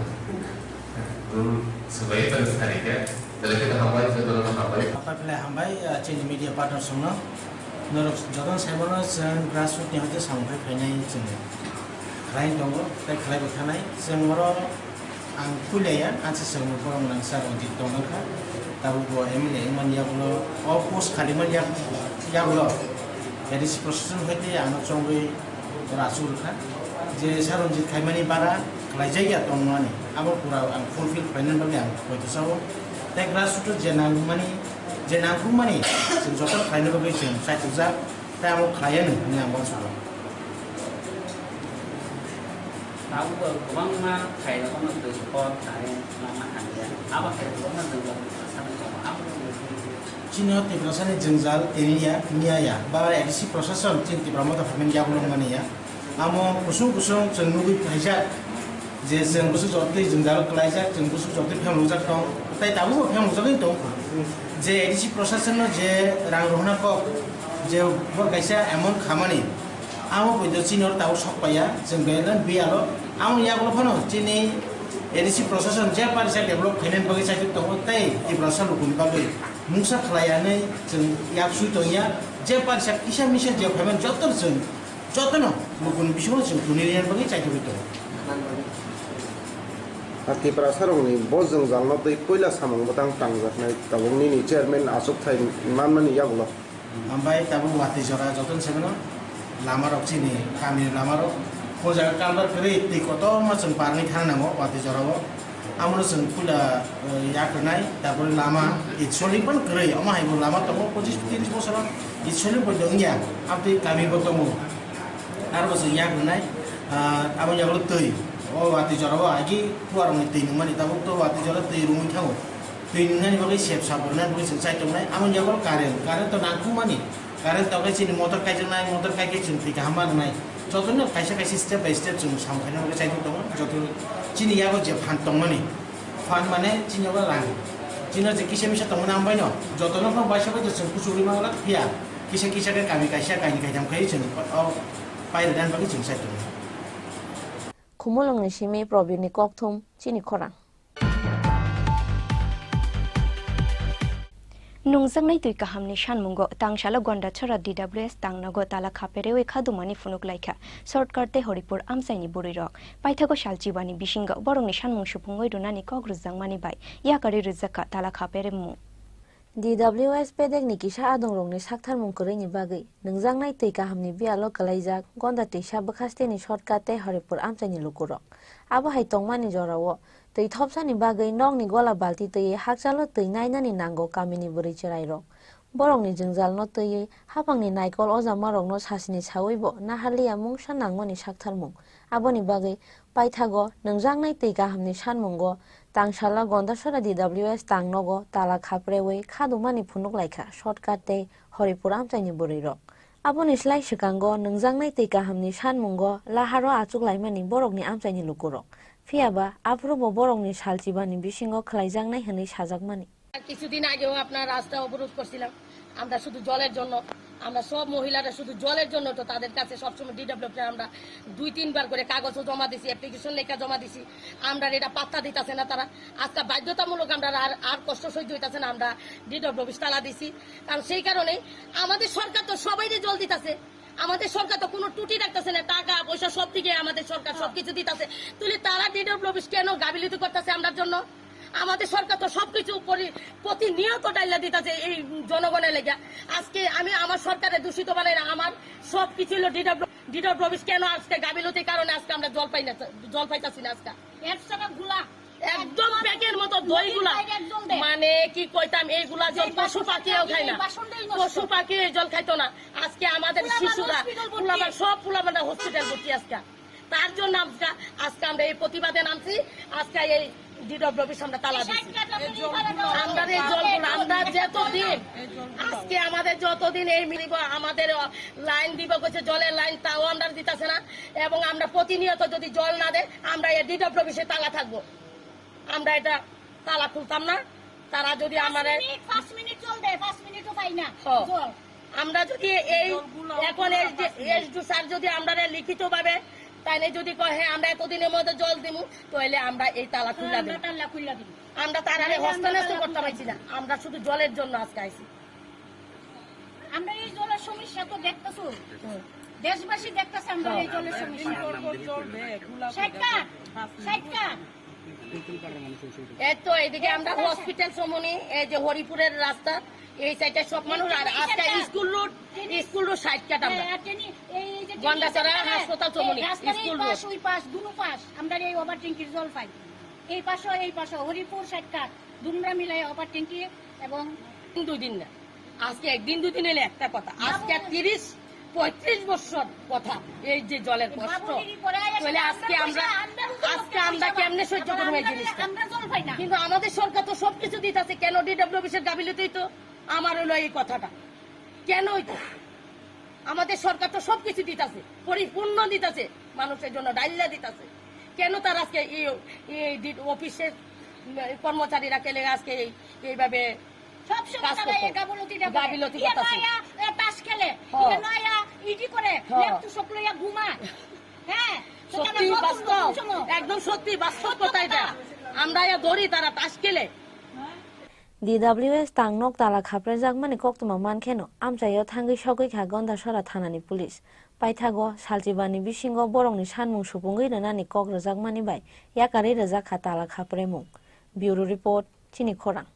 Bwrwi swbai tong sari khe, belai kheno hambai, jotono hambai. Hambai belai hambai, ah, chini media partner songno. Norok jotono saimano chwng grassroot ni hoite samung khai phainai chwng khlai tongo, tei khlai bo thanai. Chwng oro Ang puila ya, ang se chwng borok nang sir Ranjit tongmani kha. Tabuk bo M L A wngmani yagulo, o post khaliman yak-, yagulo A D C procession hai tei ano chongwi oro achuk rwkha. Je sir Ranjit khaimani bara khlaijak ya tongmani, abo pura ang fulfill khlainani bagwi ang poito sao. Tei grassroot je nangmani, je nangkukmani chwng joto khlaina bagwi chwng chaitukjak, tei abo khlaiya hwnwi ang uansukha. Tabukbo kwbangma khairokno twi kok, current, lama hamya. Abo hai kwbangma jwngjal Tiprasani tongo. Abo Chini o Tiprasani jwngjal tini ya, miya ya. Ba A D C procession chini Tipra Motha Phaimani yagulo mani ya. Amo kusung kusung chwng nugwi phaijak je chwng bwswk jotoi jwngjal kwlaijak, chwng bwswk jotoi phemlokjak tong. Tai tabukbo phemlokjagwi tong. Je A D C procession no je rang rohorna kok, je bor kaisa amount khamani, Amo poito chini oro tabuk sok paiya, chwng belai biyalo. Amo yagulo phano chini A D C procession je parisa develop khainani bagwi chaitok tongo tei Tiprasa lukuni bagwi mungsa khlai anwi chwng yak sui tongya. Je parisa kisa misa je phaiman joto chwng jotono lukuni bisingo chwng tuni rwna bagwi chaitogwi tongo. A Tiprasa rokni bo jwngjalno tei puila samung bwtang tangjaknai tabuk nini chairman achukthai manmani yagulo. Ambai tabuk watwi jora jotono se mano lama rok chini kami lama rok. O jaga culvert kwrwi twi kotorma chwng parwi thang nango watwi jora o. Amoro chwng puila, eh, yak rwnai, tarpore lama itsolik ban kwrwi, omo hai bo lama tongo pochis tiris bosor o itsolik bo wngya, amtwi kami bo tongo. Aro bo chwng yak rwnai, ah, abo yago twi. O watwi jora o agi kuarokni twi nungmani tabuk to watwi jora twi rungwi thango. Twi nungnani bagwi sep sap rwnani bagwi chwng chai tongnai. Amo yago current, current to nangkukmani. Current to khe chini motor kaijaknai, motor kai khe chwng twi kaham ma rwnai. Jotono kaisa kaisa step by step chwng samung khaina bagwi chai tongo. Joto chini yago je phan tongmani, phan mane chini yago rang. Chini je kisa misa tongmani ambai no. Jotono phano baisa bai to chwng kuchugwi ma wala phiya. Kisa kisa khe kami kaisa kaini kaitham khai chwng o pai rwnani bagwi chwng chai tongo. Khumulwngni simi Probirni kokthum chini khorang. Nungjaknai twi kahamni sanmungo Tangsala Gondachora D W S tangnogo tala khaperewi khadumani phunuk laikha Shortcut tei Horipur amchaini bwrwirok. Paithago sal chibani bisingo borokni sanmung supungwi rwnani kok rwjakmani bai yakarwi rwjakha tala khaperemung. D W S bedekni kisa adongrokni saktharmung kwrwini bagwi nungjaknai twi kahamni biyalo kwlaijak Gonda twisa bwkhasteni Shortcut tei Horipur amchaini lukurok. Abo hai tongmani jorao twi thopsani bagwi nokni gola balti twiwi hakchalo twi nainani nango kamini bwrwi chwrairok. Borokni jwngjalno twiwi haphangni naikol ojamarokno sasini sawibo naharliya mungsa nangmani saktharmung. Aboni bagwi paithago nungjaknai twi kahamni sanmungo Tangsala Gondasora D W S tangnogo tala khaprewi khadumani phunuk laikha Shortcut tei Horipur amchaini bwrwirok. Aboni slai swkango nungjaknai twi kahamni sanmungo laharo achuk laimani borokni amchaini lukurok. Phiyaba aphuru bo borokni salchibani bisingo khlaijaknai hwnwi sajakmani. কিছুদিন আগেও আপনার রাস্তা অবরোধ করছিলাম আমরা শুধু জলের জন্য। আমরা সব মহিলারা শুধু জলের জন্য তো তাদের কাছে সবসময় ডিডব্লিউএফ আমরা দুই তিনবার করে কাগজও জমা দিছি, অ্যাপ্লিকেশন লেখা জমা দিছি। আমরা এটা পাত্তা দিতাছে না তারা। আজকে বাধ্যতামূলক আমরা আর, আর কষ্ট সহ্য হইতাছে না, আমরা ডিডব্লিউএফ তালা দিছি। কারণ সেই কারণে আমাদের সরকার তো সবাইরে জল দিতাছে, আমাদের সরকার তো কোনো ত্রুটি রাখতেছে না, টাকা পয়সা সব দিকে আমাদের সরকার সবকিছু দিতাছে। তাহলে তারা ডিডব্লিউএফ কেন গাফিলতি করতেছে আমরার জন্য? আমাদের সরকার তো সবকিছু পরি-, প্রতিনিয়ত ডাইলা দিতাছে এই জনগণের লেগে। আজকে আমি আমার সরকারে দূষিত বানাই না, আমার সবকিছু হলো ডিডব্লিউ, ডিডব্লিউএফ কেন আজকে গাফিলতির কারণে আজকে আমরা জল পাই না, জল পাইতাছি না আজকে। একশো টাকা গুলা। একদম প্যাকের মতো দই গুলা। একদম দেয়। মানে কি কইতাম, এইগুলা জল সেই পশু বাসনটা পাখিও খায় না। এই বাসনটাই নষ্ট। পশু পাখি এই জল খাইতো না। আজকে আমাদের পোলাপান শিশুরা, হসপিটাল ভর্তি। পোলাপান, সব পোলাপানরা হসপিটাল ভর্তি আজকে। তার জন্য আজকে, আজকে আমরা এই প্রতিবাদে নামছি। আজকে এই ডিডব্লিউএস আমরা তালা দিছি। আমরা এই জলগুলো, আমরা যতদিন, আজকে আমাদের যতদিন এই মিলিব, আমাদের লাইন দিব কইছে, জলের লাইন, তাও আমরা দিতাছে না। এবং আমরা প্রতিনিয়ত যদি জল না দেয়, আমরা এই ডিডব্লিউএস এ তালা থাকবো। আমরা এটা তালা খুলতাম না। তারা যদি আমারে পাঁচ মিনিট, পাঁচ মিনিট জল দেয়, পাঁচ মিনিটও পাই না। হ। জল। আমরা যদি এই জলগুলো এখন এই যে এসডিও স্যার যদি আমরা লিখিত ভাবে তাইলে যদি কয়, "হ্যাঁ, আমরা এতদিনের মধ্যে জল দিমু", তাহলে আমরা এই তালা খুলে আমরা দিমু। তালা খুলে দিমু। আমরা তার আগে নাহলে আমরা হস্তান্তর তালা করতে খুলে পারছি না। আমরা শুধু জলের জন্য আজকে আইছি। আমরা এই জলের সমস্যা তো দেখতেছো। হুম। দেশবাসী দেখতেছে আমরা এই জলের সমস্যা। ষাট কাঠ, ষাট কাঠ। এই তো এইদিকে আমরা হসপিটাল সমনি, এই যে হরিপুরের রাস্তা, এই সাইডে সব মানুষ, আর আজকে স্কুল রোড, স্কুল রোড ষাট কাঠ আমরা। হ্যাঁ, আর জানি, এই যে গন্ডাছড়া হাসপাতাল সমনি, এই রাস্তার এই স্কুল রোড। পাশ, ওই পাশ, দুনো পাশ, আমরা এই ওভার ট্যাঙ্কির জল পাই। এই পাশে, এই পাশে হরিপুর ষাট কাঠ, দুমরা মিলাই ওভার ট্যাঙ্কি এবং দুই দিন না। আজকে একদিন দুই দিন এলে একটা কথা, আজকে তিরিশ পঁয়ত্রিশ বছর কথা। এই যে জলের কষ্ট, তাহলে আজকে আমরা, আজকে আমরা কেমনে সহ্য করবো এই জিনিসটা? কিন্তু আমাদের সরকার তো সবকিছু দিতেছে, কেন ডিডব্লিউএস এর গাফিলতি? তো আমার হলো এই কথাটা, কেন হইতো? আমাদের সরকার তো সবকিছু দিতেছে, পরিপূর্ণ দিতেছে, মানুষের জন্য ডাইল্লা দিতেছে, কেন তার আজকে এই, এই ডি-, অফিসের, উম, কর্মচারীরা কেলে আজকে এই, এইভাবে সব সময় কাজ তারা করতো। এই গাফিলতিটা করে। গাফিলতি ইয়ে করতাছে। নয়া, এ, তাস খেলে। হ। ইয়ে নয়া, ইডি করে। হ। লেপ তো সকলে ইয়া ঘুমায়। হ্যাঁ, তো তারা সত্যি কত বাস্তব, ঘুমায়? একদম সত্যি বাস্তব সত্য কথা এটা। কথা। আমরা ইয়া ধরি তারা তাস খেলে। DWS tank nok tala khaprejakmani koktwma mankheno amchaio thangwi sogwi kha Gondasora thanani police. Paithago salchibani bisingo borokni sanmung supungwi rwnani kok rwjakmani bai yakarwi rwjak kha tala khapremung. Bureau Report, Chini Khorang.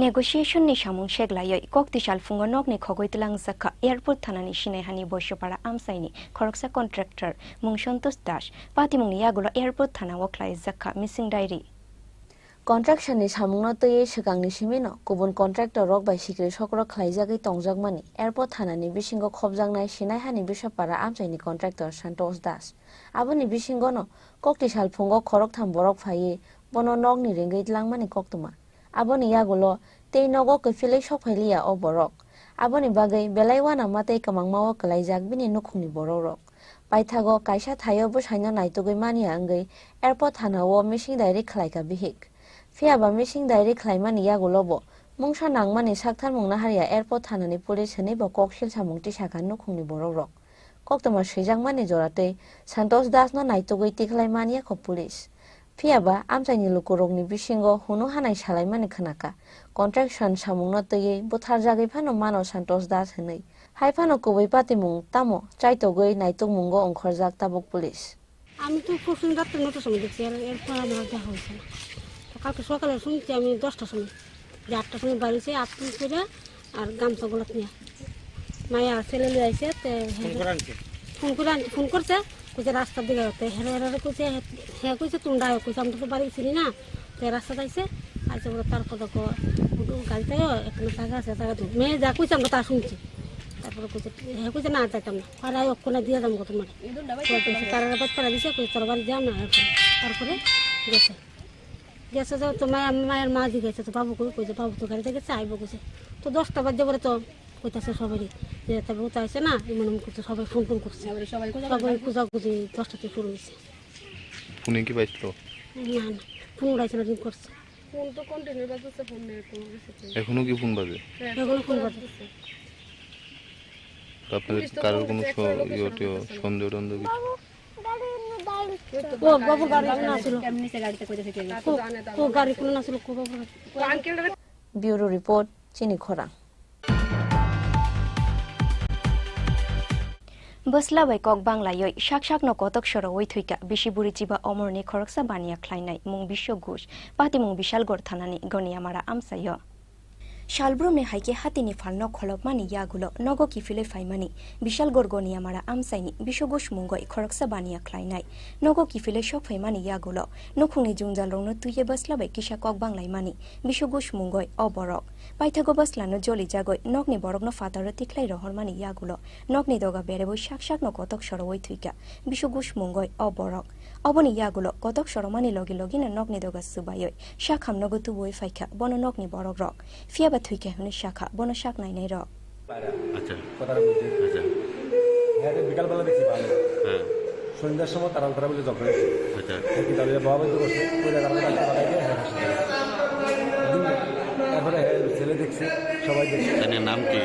Negotiation ni samung seklaiwi kok tisal phungo nokni khogwi twlangjak kha Airport thanani Sinaihani Boisopara amchaini khoroksa contractor mung Santosh Das, patimungni yagulo Airport thana o khlaijak kha missing diary. Contraction ni samungno twiwi swkangni simino kubun contractor rok bai sikiri sokrok khlaijagwi tongjakmani Airport thanani bisingo khopjaknai Sinaihani Boisopara amchaini contractor Santosh Das. Aboni bisingono kokti salphungo khoroktham borok phaiwi bono nokni ringwi tlangmani koktwma. Aboni yagulo tei nogo kiphilwi sokphailiya o borok. Aboni bagwi belai uanama tei kwmangma o kwlaijak bini nukhungni borokrok. Paithago kaisa thaio bwsaino naitugwi manya wngwi Airport thana o missing diary khlaikha bihik. Phiyaba missing diary khlaimani yagulo bo mungsa nangmani saktharmung naharya Airport thanani police hwnwi bo kok silsamung tisakha nukhungni borokrok. Koktwma swijakmani jora tei Santosh Das no naitugwi tikhlai manya kho police. Phiyaba amchaini lukurokni bisingo hunu hanai salaimani khnakha. Contraction samungno twiwi butharjagwi phano mano Santosh Das hwnwi. Hai phano kubui patimung tamo chaitogwi naitukmungo ongkhorjak tabuk police. আমি তো পরশুদিন রাত্রে নটার সময় দেখছি, এর, এরপর আমার আর দেখা হয়েছে না। তো কালকে সকালে শুনছি আমি দশটার সময়, যে আটটার সময় বাড়িছে, আট ফোন করে আর গামছা গোলাপ নিয়ে মায়া ছেলে লই আইছে। তে ফোন করে আনছে? ফোন করে আনছে, ফোন করছে, কইছে রাস্তার দিকে যাতে। হেরে হেরে কইছে, হে কইছে, "তোমরা আয়ো," কইছে, "আমরা তো বাড়ি চিনি না।" তো রাস্তা যাইছে, আইসে বলে, তারপর দেখো, "গাড়িতে একটা জায়গা আছে, জায়গা তো মেয়ে যা কইছে, আমরা তা শুনছি।" তারপরে কইছে, হে কইছে, "না, যাইতাম না, আর আই অক্ষণে দিয়ে যাবো তোমার।" তারা বাদ পাড়া দিছে, কইছে, "তোর বাড়ি যাও না এখন।" তারপরে গেছে, গেছে যাও তো মায়ের, মায়ের মা জিজ্ঞাসা তো বাবু কই, কইছে, "বাবু তো গাড়িতে গেছে, আইবো," কইছে। তো দশটা বাজে পরে তো কইতাছে সবাই যে, "তারপরে তো আইছে না," এমন এমন করছে, সবাই ফোন ফোন করছে। সবাই খোঁজাখুঁজি দশটাতে শুরু হয়েছে। ফোনে কি পাইছিল? না, না, ফোন উঠাইছে না, রিং করছে। ফোন তো কন্টিনিউ বাজতেছে, ফোন নেই, কোনো রিসিভ নেই। এখনো কি ফোন বাজে? হ্যাঁ, এখনো ফোন বাজে। তো আপনাদের কারোর কোনো স-, ইয়ে টিয়ে সন্দেহ টন্দেহ কিছু? ও বাবুর গাড়ি কোনো না ছিল। ও, ও গাড়ি কোনো না ছিল, ও বাবুর গাড়ি। Bureau Report, Chini Khorang. Bwsla bai kok banglaiwi sak sakno kotok sorowi thwikha bisi buri chiba omorni khoroksa baniya khlainai mung Biswa Ghosh, patimung Bishalgarh thanani Goniamara amchaio. Salbrumni hai khe hatini phalno kholopmani yagulo nogo kiphilwi phaimani Bishal Gorgoniamara amchaini Biswagush mungoi khoroksa baniya khlainai. Nogo kiphilwi sok phaimani yagulo nukhungni jwngjalrokno twiwi bwsla bai kisa kok banglaimani Biswagush mungoi o borok. Paithago bwslano jolijagwi nokni borokno phataro tikhlai rohormani yagulo nokni doga berebo sak sakno kotok sorowi thwikha Biswagush mungoi o borok. Oboni yagulo kotok soromani logi logino nokni doga swbaiwi sak hamnogo tubuwi phaikha bono nokni borokrok. Phiyaba thwikha hwnwi sakha bono sak nainairok. আচ্ছা। কথাটা বুঝছি। আচ্ছা। হ্যাঁ, বিকালবেলা দেখছি ভালো। হ্যাঁ। সন্ধ্যার সময় তারা তারা বলে ঝগড়া হয়েছে। আচ্ছা। হ্যাঁ, কি তাহলে বাবা বলতে বসে, ওই জায়গার মধ্যে একটা বাড়াই দিয়ে, হ্যাঁ, হাসপাতালে। তারপরে, হ্যাঁ, ছেলে দেখছে, সবাই দেখছে। তাদের নাম কি?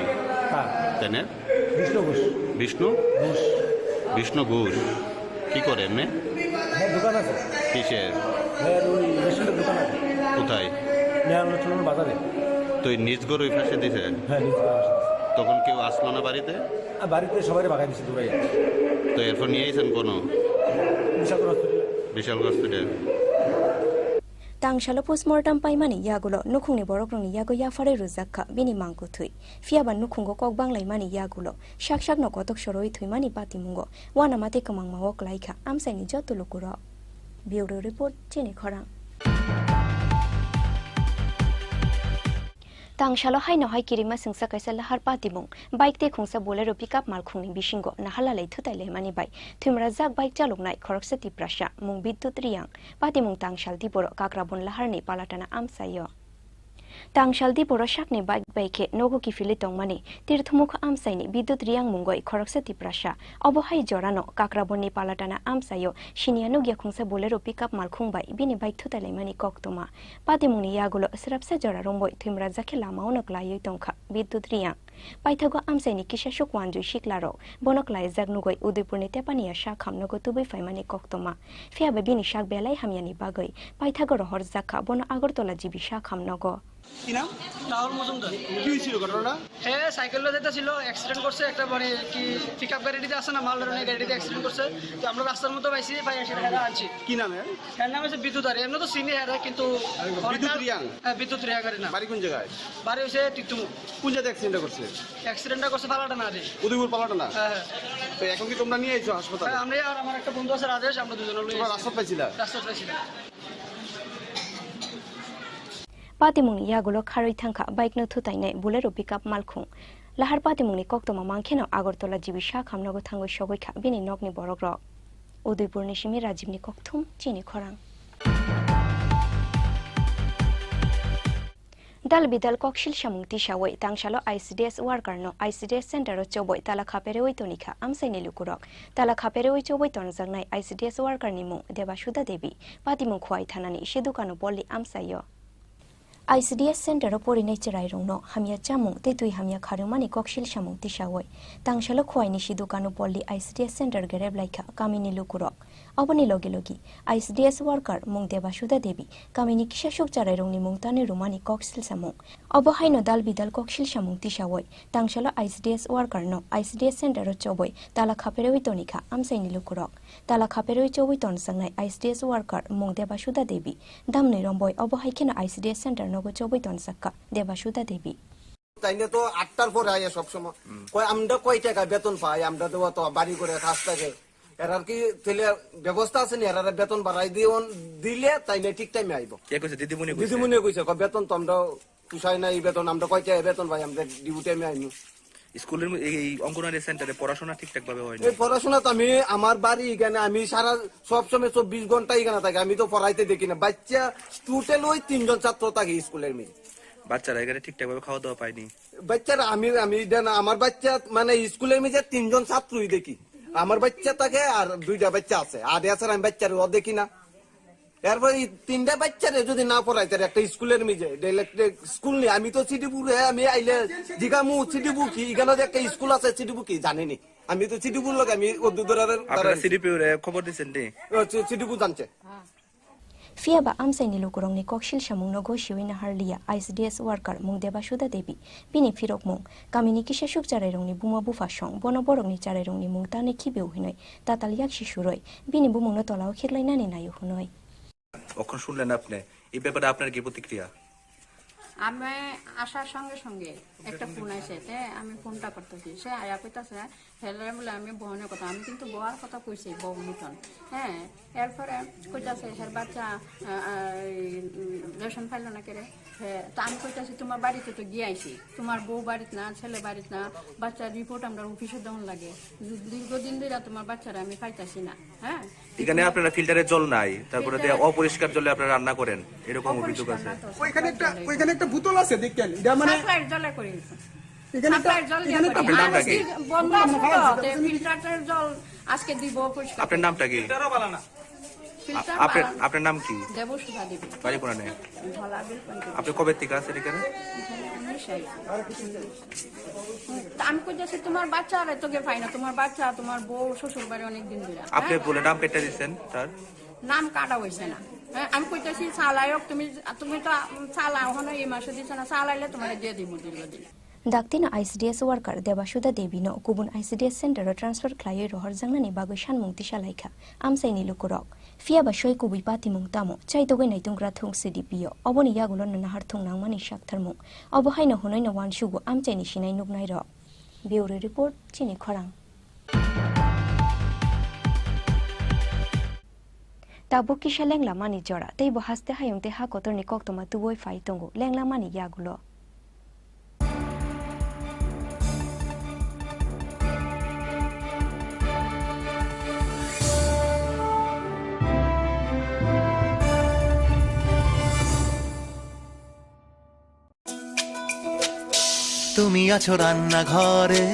হ্যাঁ। তাদের? বিষ্ণু ঘোষ। বিষ্ণু? ঘোষ। বিষ্ণু ঘোষ। কি করে এমনি? হ্যাঁ, দোকান আছে। কিসের? হ্যাঁ, ওই রেশনের দোকান আছে। কোথায়? মিয়ানচুলন বাজারে। তো এই নিজ ঘর ওই পাশে দিছে? হ্যাঁ, নিজ ঘর ওই পাশে দিছে। তখন কেউ আসলো না বাড়িতে? আর বাড়িতে সবাই বাগাই দিছে দৌড়াইয়া। তো এরপর নিয়ে আইছেন কোনো? বিশাল হসপিটালে। বিশাল hospital. Tangsalo postmortem paimani yagulo nukhungni borokrokni yago yapharwi rwjak kha bini mangkwthwi. Phiyaba nukhungo kok banglaimani yagulo sak sakno kotok sorowi thwimani patimungo uanama tei kwmangmao klaikha amchaini joto lukurok. Bureau Report, Chini Khorang. Tangsalo haino hai kirima singsa kaisa lahar patimung, bike tei khungsa Bolero pickup malkhungni bisingo naharlalai thutai laimani bai thwimrajak bike chaloknai khoroksa Tiprasa mung Bidyut Reang patimung tangsal diboro Kakrabon laharni Palatana amchaio. Tangsal diboro sakni bike bai khe nogo kiphilwi tongmani Tirthumukh amchaini Bidyut Reang mungoi khoroksa Tiprasa. Obo hai jorano Kakrabonni Palatana amchaio siniya nukya khungsa Bolero pickup malkhung bai bini bike thutai laimani koktwma. Patimungni yagulo srapsa jora romboi thwimrajak khe lamaono klaiwi tongkha Bidyut Reang. Paithago amchaini kisasuk wanjwi siklarok bono klaijak nugwi Udaipurni Tepaniya sak hamnogo tubui phaimani koktwma. Phiyaba bini sak belai hamyani bagwi paithago rohorjak kha bono Agartala G B sak hamnogo. কি নাম? রাহুল মজুমদার। কি হয়েছিল ঘটনাটা? হ্যাঁ, সাইকেল লয়ে যাইতেছিল, অ্যাক্সিডেন্ট করছে একটা, মানে কি, পিকআপ গাড়িটিতে আছে না, মাল ধরনের গাড়িটিতে অ্যাক্সিডেন্ট করছে। তো আমরা রাস্তার মধ্যে পাইছি, পাই এসে হেরা আনছি। কি নাম এর? এর নাম হচ্ছে বিদ্যুৎ আরে, এমনি তো চিনি হেরা, কিন্তু বিদ্যুৎ রিয়াং? হ্যাঁ, বিদ্যুৎ রিয়াং গাড়ি নাম। বাড়ি কোন জায়গায়? বাড়ি হচ্ছে তিতুমুখ। কোন জায়গায় অ্যাক্সিডেন্টটা করছে? অ্যাক্সিডেন্টটা করছে পালাটা না রে। উদয়পুর পালাটা না? হ্যাঁ, হ্যাঁ। তো এখন কি তোমরা নিয়ে আইছো হাসপাতালে? হ্যাঁ, আমরা আর আমার একটা বন্ধু আছে রাজেশ, আমরা দুজন লই তোমরা আইছি। রাস্তাত পাইছিলা? রাস্তাত পাইছিলা। Patimungni yagulo kharwi thangkha bike no thutainai Bolero pickup malkhung. Lahar patimungni koktwma mangkheno Agartala G B sak hamnogo thangwi sogwi kha bini nokni borokrok. Udaipurni simi Rajibni kokthum, Chini Khorang. Dal bidal koksil samung tisawi tangsalo I C D S worker no I C D S center o choboi tala khaperewi tonikha amchaini lukurok. Tala khaperewi choboi tonjaknai I C D S worker ni mung Debasuda Devi. Patimung Khowai thanani Sidhu Kanu Polli amchaio. I C D S center o porinai chwrairokno hamya chamung tei twi hamya kharwmani koksil samung tisawi tangsalo Khowai ni Sidhu Kanu Polli I C D S center gerep laikha kamini lukurok. Oboni logi logi I C D S worker mung Debasuda Devi kamini kisasuk chwrairokni mung tani rwmani koksil samung. Obo haino dal bidal koksil samung tisawi tangsalo I C D S worker no I C D S center o choboi tala khaperewi tonikha amchaini lukurok. Tala khaperewi choboi tonjaknai I C D S worker mung Debasuda Devi damnwi romboi obo hai kheno I C D S center nogo choboi tonjakha Debasuda Devi. তাইলে তো আটটার পরে আয় সব সময়। কয়, "আমরা কয় টাকা বেতন পাই? আমরা তো অত বাড়ি করে কাজ থাকে।" এরার কি তাহলে ব্যবস্থা আছে নি? এরারে বেতন বাড়াই দিও, দিলে তাইলে ঠিক টাইমে আইব। কে কইছে? দিদিমণি কইছে? দিদিমণি কইছে, কয়, "বেতন তো আমরা পোষায় না, এই বেতন আমরা কয় টাকা বেতন পাই? আমরা ডিউ টাইমে আইমু।" স্কুলের ম-, এই, এই অঙ্গনওয়াড়ি সেন্টারে পড়াশোনা ঠিকঠাক ভাবে হয় না? এই পড়াশোনা তো আমি, আমার বাড়ি এখানে, আমি সারা সব সময় চব্বিশ ঘন্টা এখানে থাকি, আমি তো পড়াইতে দেখি না। বাচ্চা টোটাল ওই তিনজন ছাত্র থাকে স্কুলের মধ্যে। বাচ্চারা এখানে ঠিকঠাক ভাবে খাওয়া দাওয়া পায়নি? বাচ্চারা আমি, আমি এটা না, আমার বাচ্চা মানে স্কুলের মধ্যে তিনজন ছাত্রই দেখি। আমার বাচ্চা থাকে আর দুইটা বাচ্চা আছে, আর এছাড়া আমি বাচ্চারও দেখি না। এরপর এই তিনটা বাচ্চারে যদি না পড়াই, তাহলে একটা স্কুলের মধ্যে, এটা একটা স্কুল নেই। আমি তো সিডিপুরে আমি আইলে জিগামু সিডিপু কি, এখানে যে একটা স্কুল আছে সিডিপু কি জানি নি। আমি তো সিডিপুর লগে আমি অত দূর আর আপনারা সিডিপিউরে খবর দিছেন নি? ও, সি-, সিডিপু জানছে। Phiya ba amchaini lukurokni koksil samungno gosiwi naharliya I C D S worker mung Debasuda Devi, bini phirokmung, kamini kisasuk chwrairokni buma bupha song bono borokni chwrairokni mung tanwi khibiu hwnwi tatal yaksi surwi bini bumungno tolao khiklainani naio hwnwi. কখন শুনলেন আপনি? এই ব্যাপারে আপনার কি প্রতিক্রিয়া? আমি আসার সঙ্গে সঙ্গে একটা ফোন আসে, তে আমি ফোনটা করতেছি, সে আয়া কইতাছে, "হেলে বলে আমি বহনের কথা, আমি কিন্তু বওয়ার কথা কইছি, বউ মতন।" হ্যাঁ, এরপরে কইতাছে, "হের বাচ্চা, আহ, আহ, এই, উম, রেশন পাইল না কেরে?" হ্যাঁ, তা আমি কইতাছি, "তোমার বাড়িতে তো গিয়ে আইছি, তোমার বউ বাড়িত না, ছেলে বাড়িত না, বাচ্চার রিপোর্ট আমরা অফিসে দেওয়ান লাগে, দীর্ঘদিন ধরে তোমার বাচ্চারা আমি পাইতাছি না।" হ্যাঁ, এখানে আপনারা ফিল্টারের জল নাই, তারপরে তো ফিল্টারের অপরিষ্কার জলে আপনারা রান্না করেন, এরকম অভিযোগ অপরিষ্কার আছে। না তো, ওইখানে একটা, সাপ্লাইর জল। ওইখানে একটা বোতল আছে, দেখেন, এটা মানে সাপ্লাইর জলে করি। এখানে একটা, সাপ্লাইর জল দিয়ে এখানে একটা করি। আপনার নামটা আর কি? কি বন্ধ আছে তো, তে ফিল্টারের জল আজকে দিব পরিষ্কার। আপনার নামটা কি? ফিল্টার আপনার, বানানো। আপনার নাম কি? দেবসুধা দেবী। বাড়ি কোনানে? ধলা বিল পঞ্চায়েত। আপনি কবে থেকে আছেন এখানে? এখানে উনিশ আইছি। তা আমি কইতাছি, "তোমার বাচ্চা আর তো কে পাই না, তোমার বাচ্চা, তোমার বউ, শ্বশুর বাড়ি অনেক দিন ধরে।" আপনি হ্যাঁ? বলে নাম কেটে দিচ্ছেন তার? নাম কাটা হইছে না। হ্যাঁ, আমি কইতাছি, "চালায়ক, তুমি, তুমি তো, উম, চালাও হনো, এই মাসে দিছে না, চালাইলে তোমার দিয়ে দিব দীর্ঘদিন।" Daktino I C D S worker Debasuda Devi no kubun I C D S center o transfer khlaiwi rohorjaknani bagwi sanmung tisa laikha amchaini lukurok. Phiya ba soi kubui patimung tamo chaitogwi naitungra thung C D P O, oboni yagulo no nahar thung nangmani saktharmung. Obo haino hwnwi no uansugo amchaini sinai nuknairok. Bureau report, chini khorang. Tabuk kisa lenglamani jora, tei bo haste hayung tei ha kotorni koktwma tubui phai tongo lenglamani yagulo. তুমি আছো রান্নাঘরে,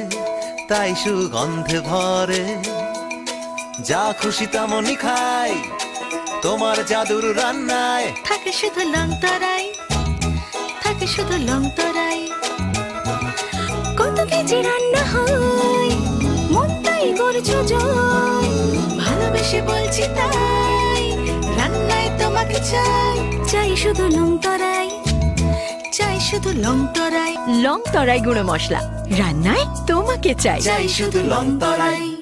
তাই সুগন্ধে ভরে। যা খুশি তেমনই খাই, তোমার জাদুর রান্নায়। থাকে শুধু লং তরাই, থাকে শুধু লং তরাই। কত কেজি রান্না হয়, মনটাই করছো জয়। ভালোবেসে বলছি তাই, রান্নায় তোমাকে চাই। চাই শুধু লং তরাই। চাই শুধু লং তরাই। লং তরাই গুঁড়ো মশলা, রান্নায় তোমাকে চাই। চাই শুধু লং তরাই।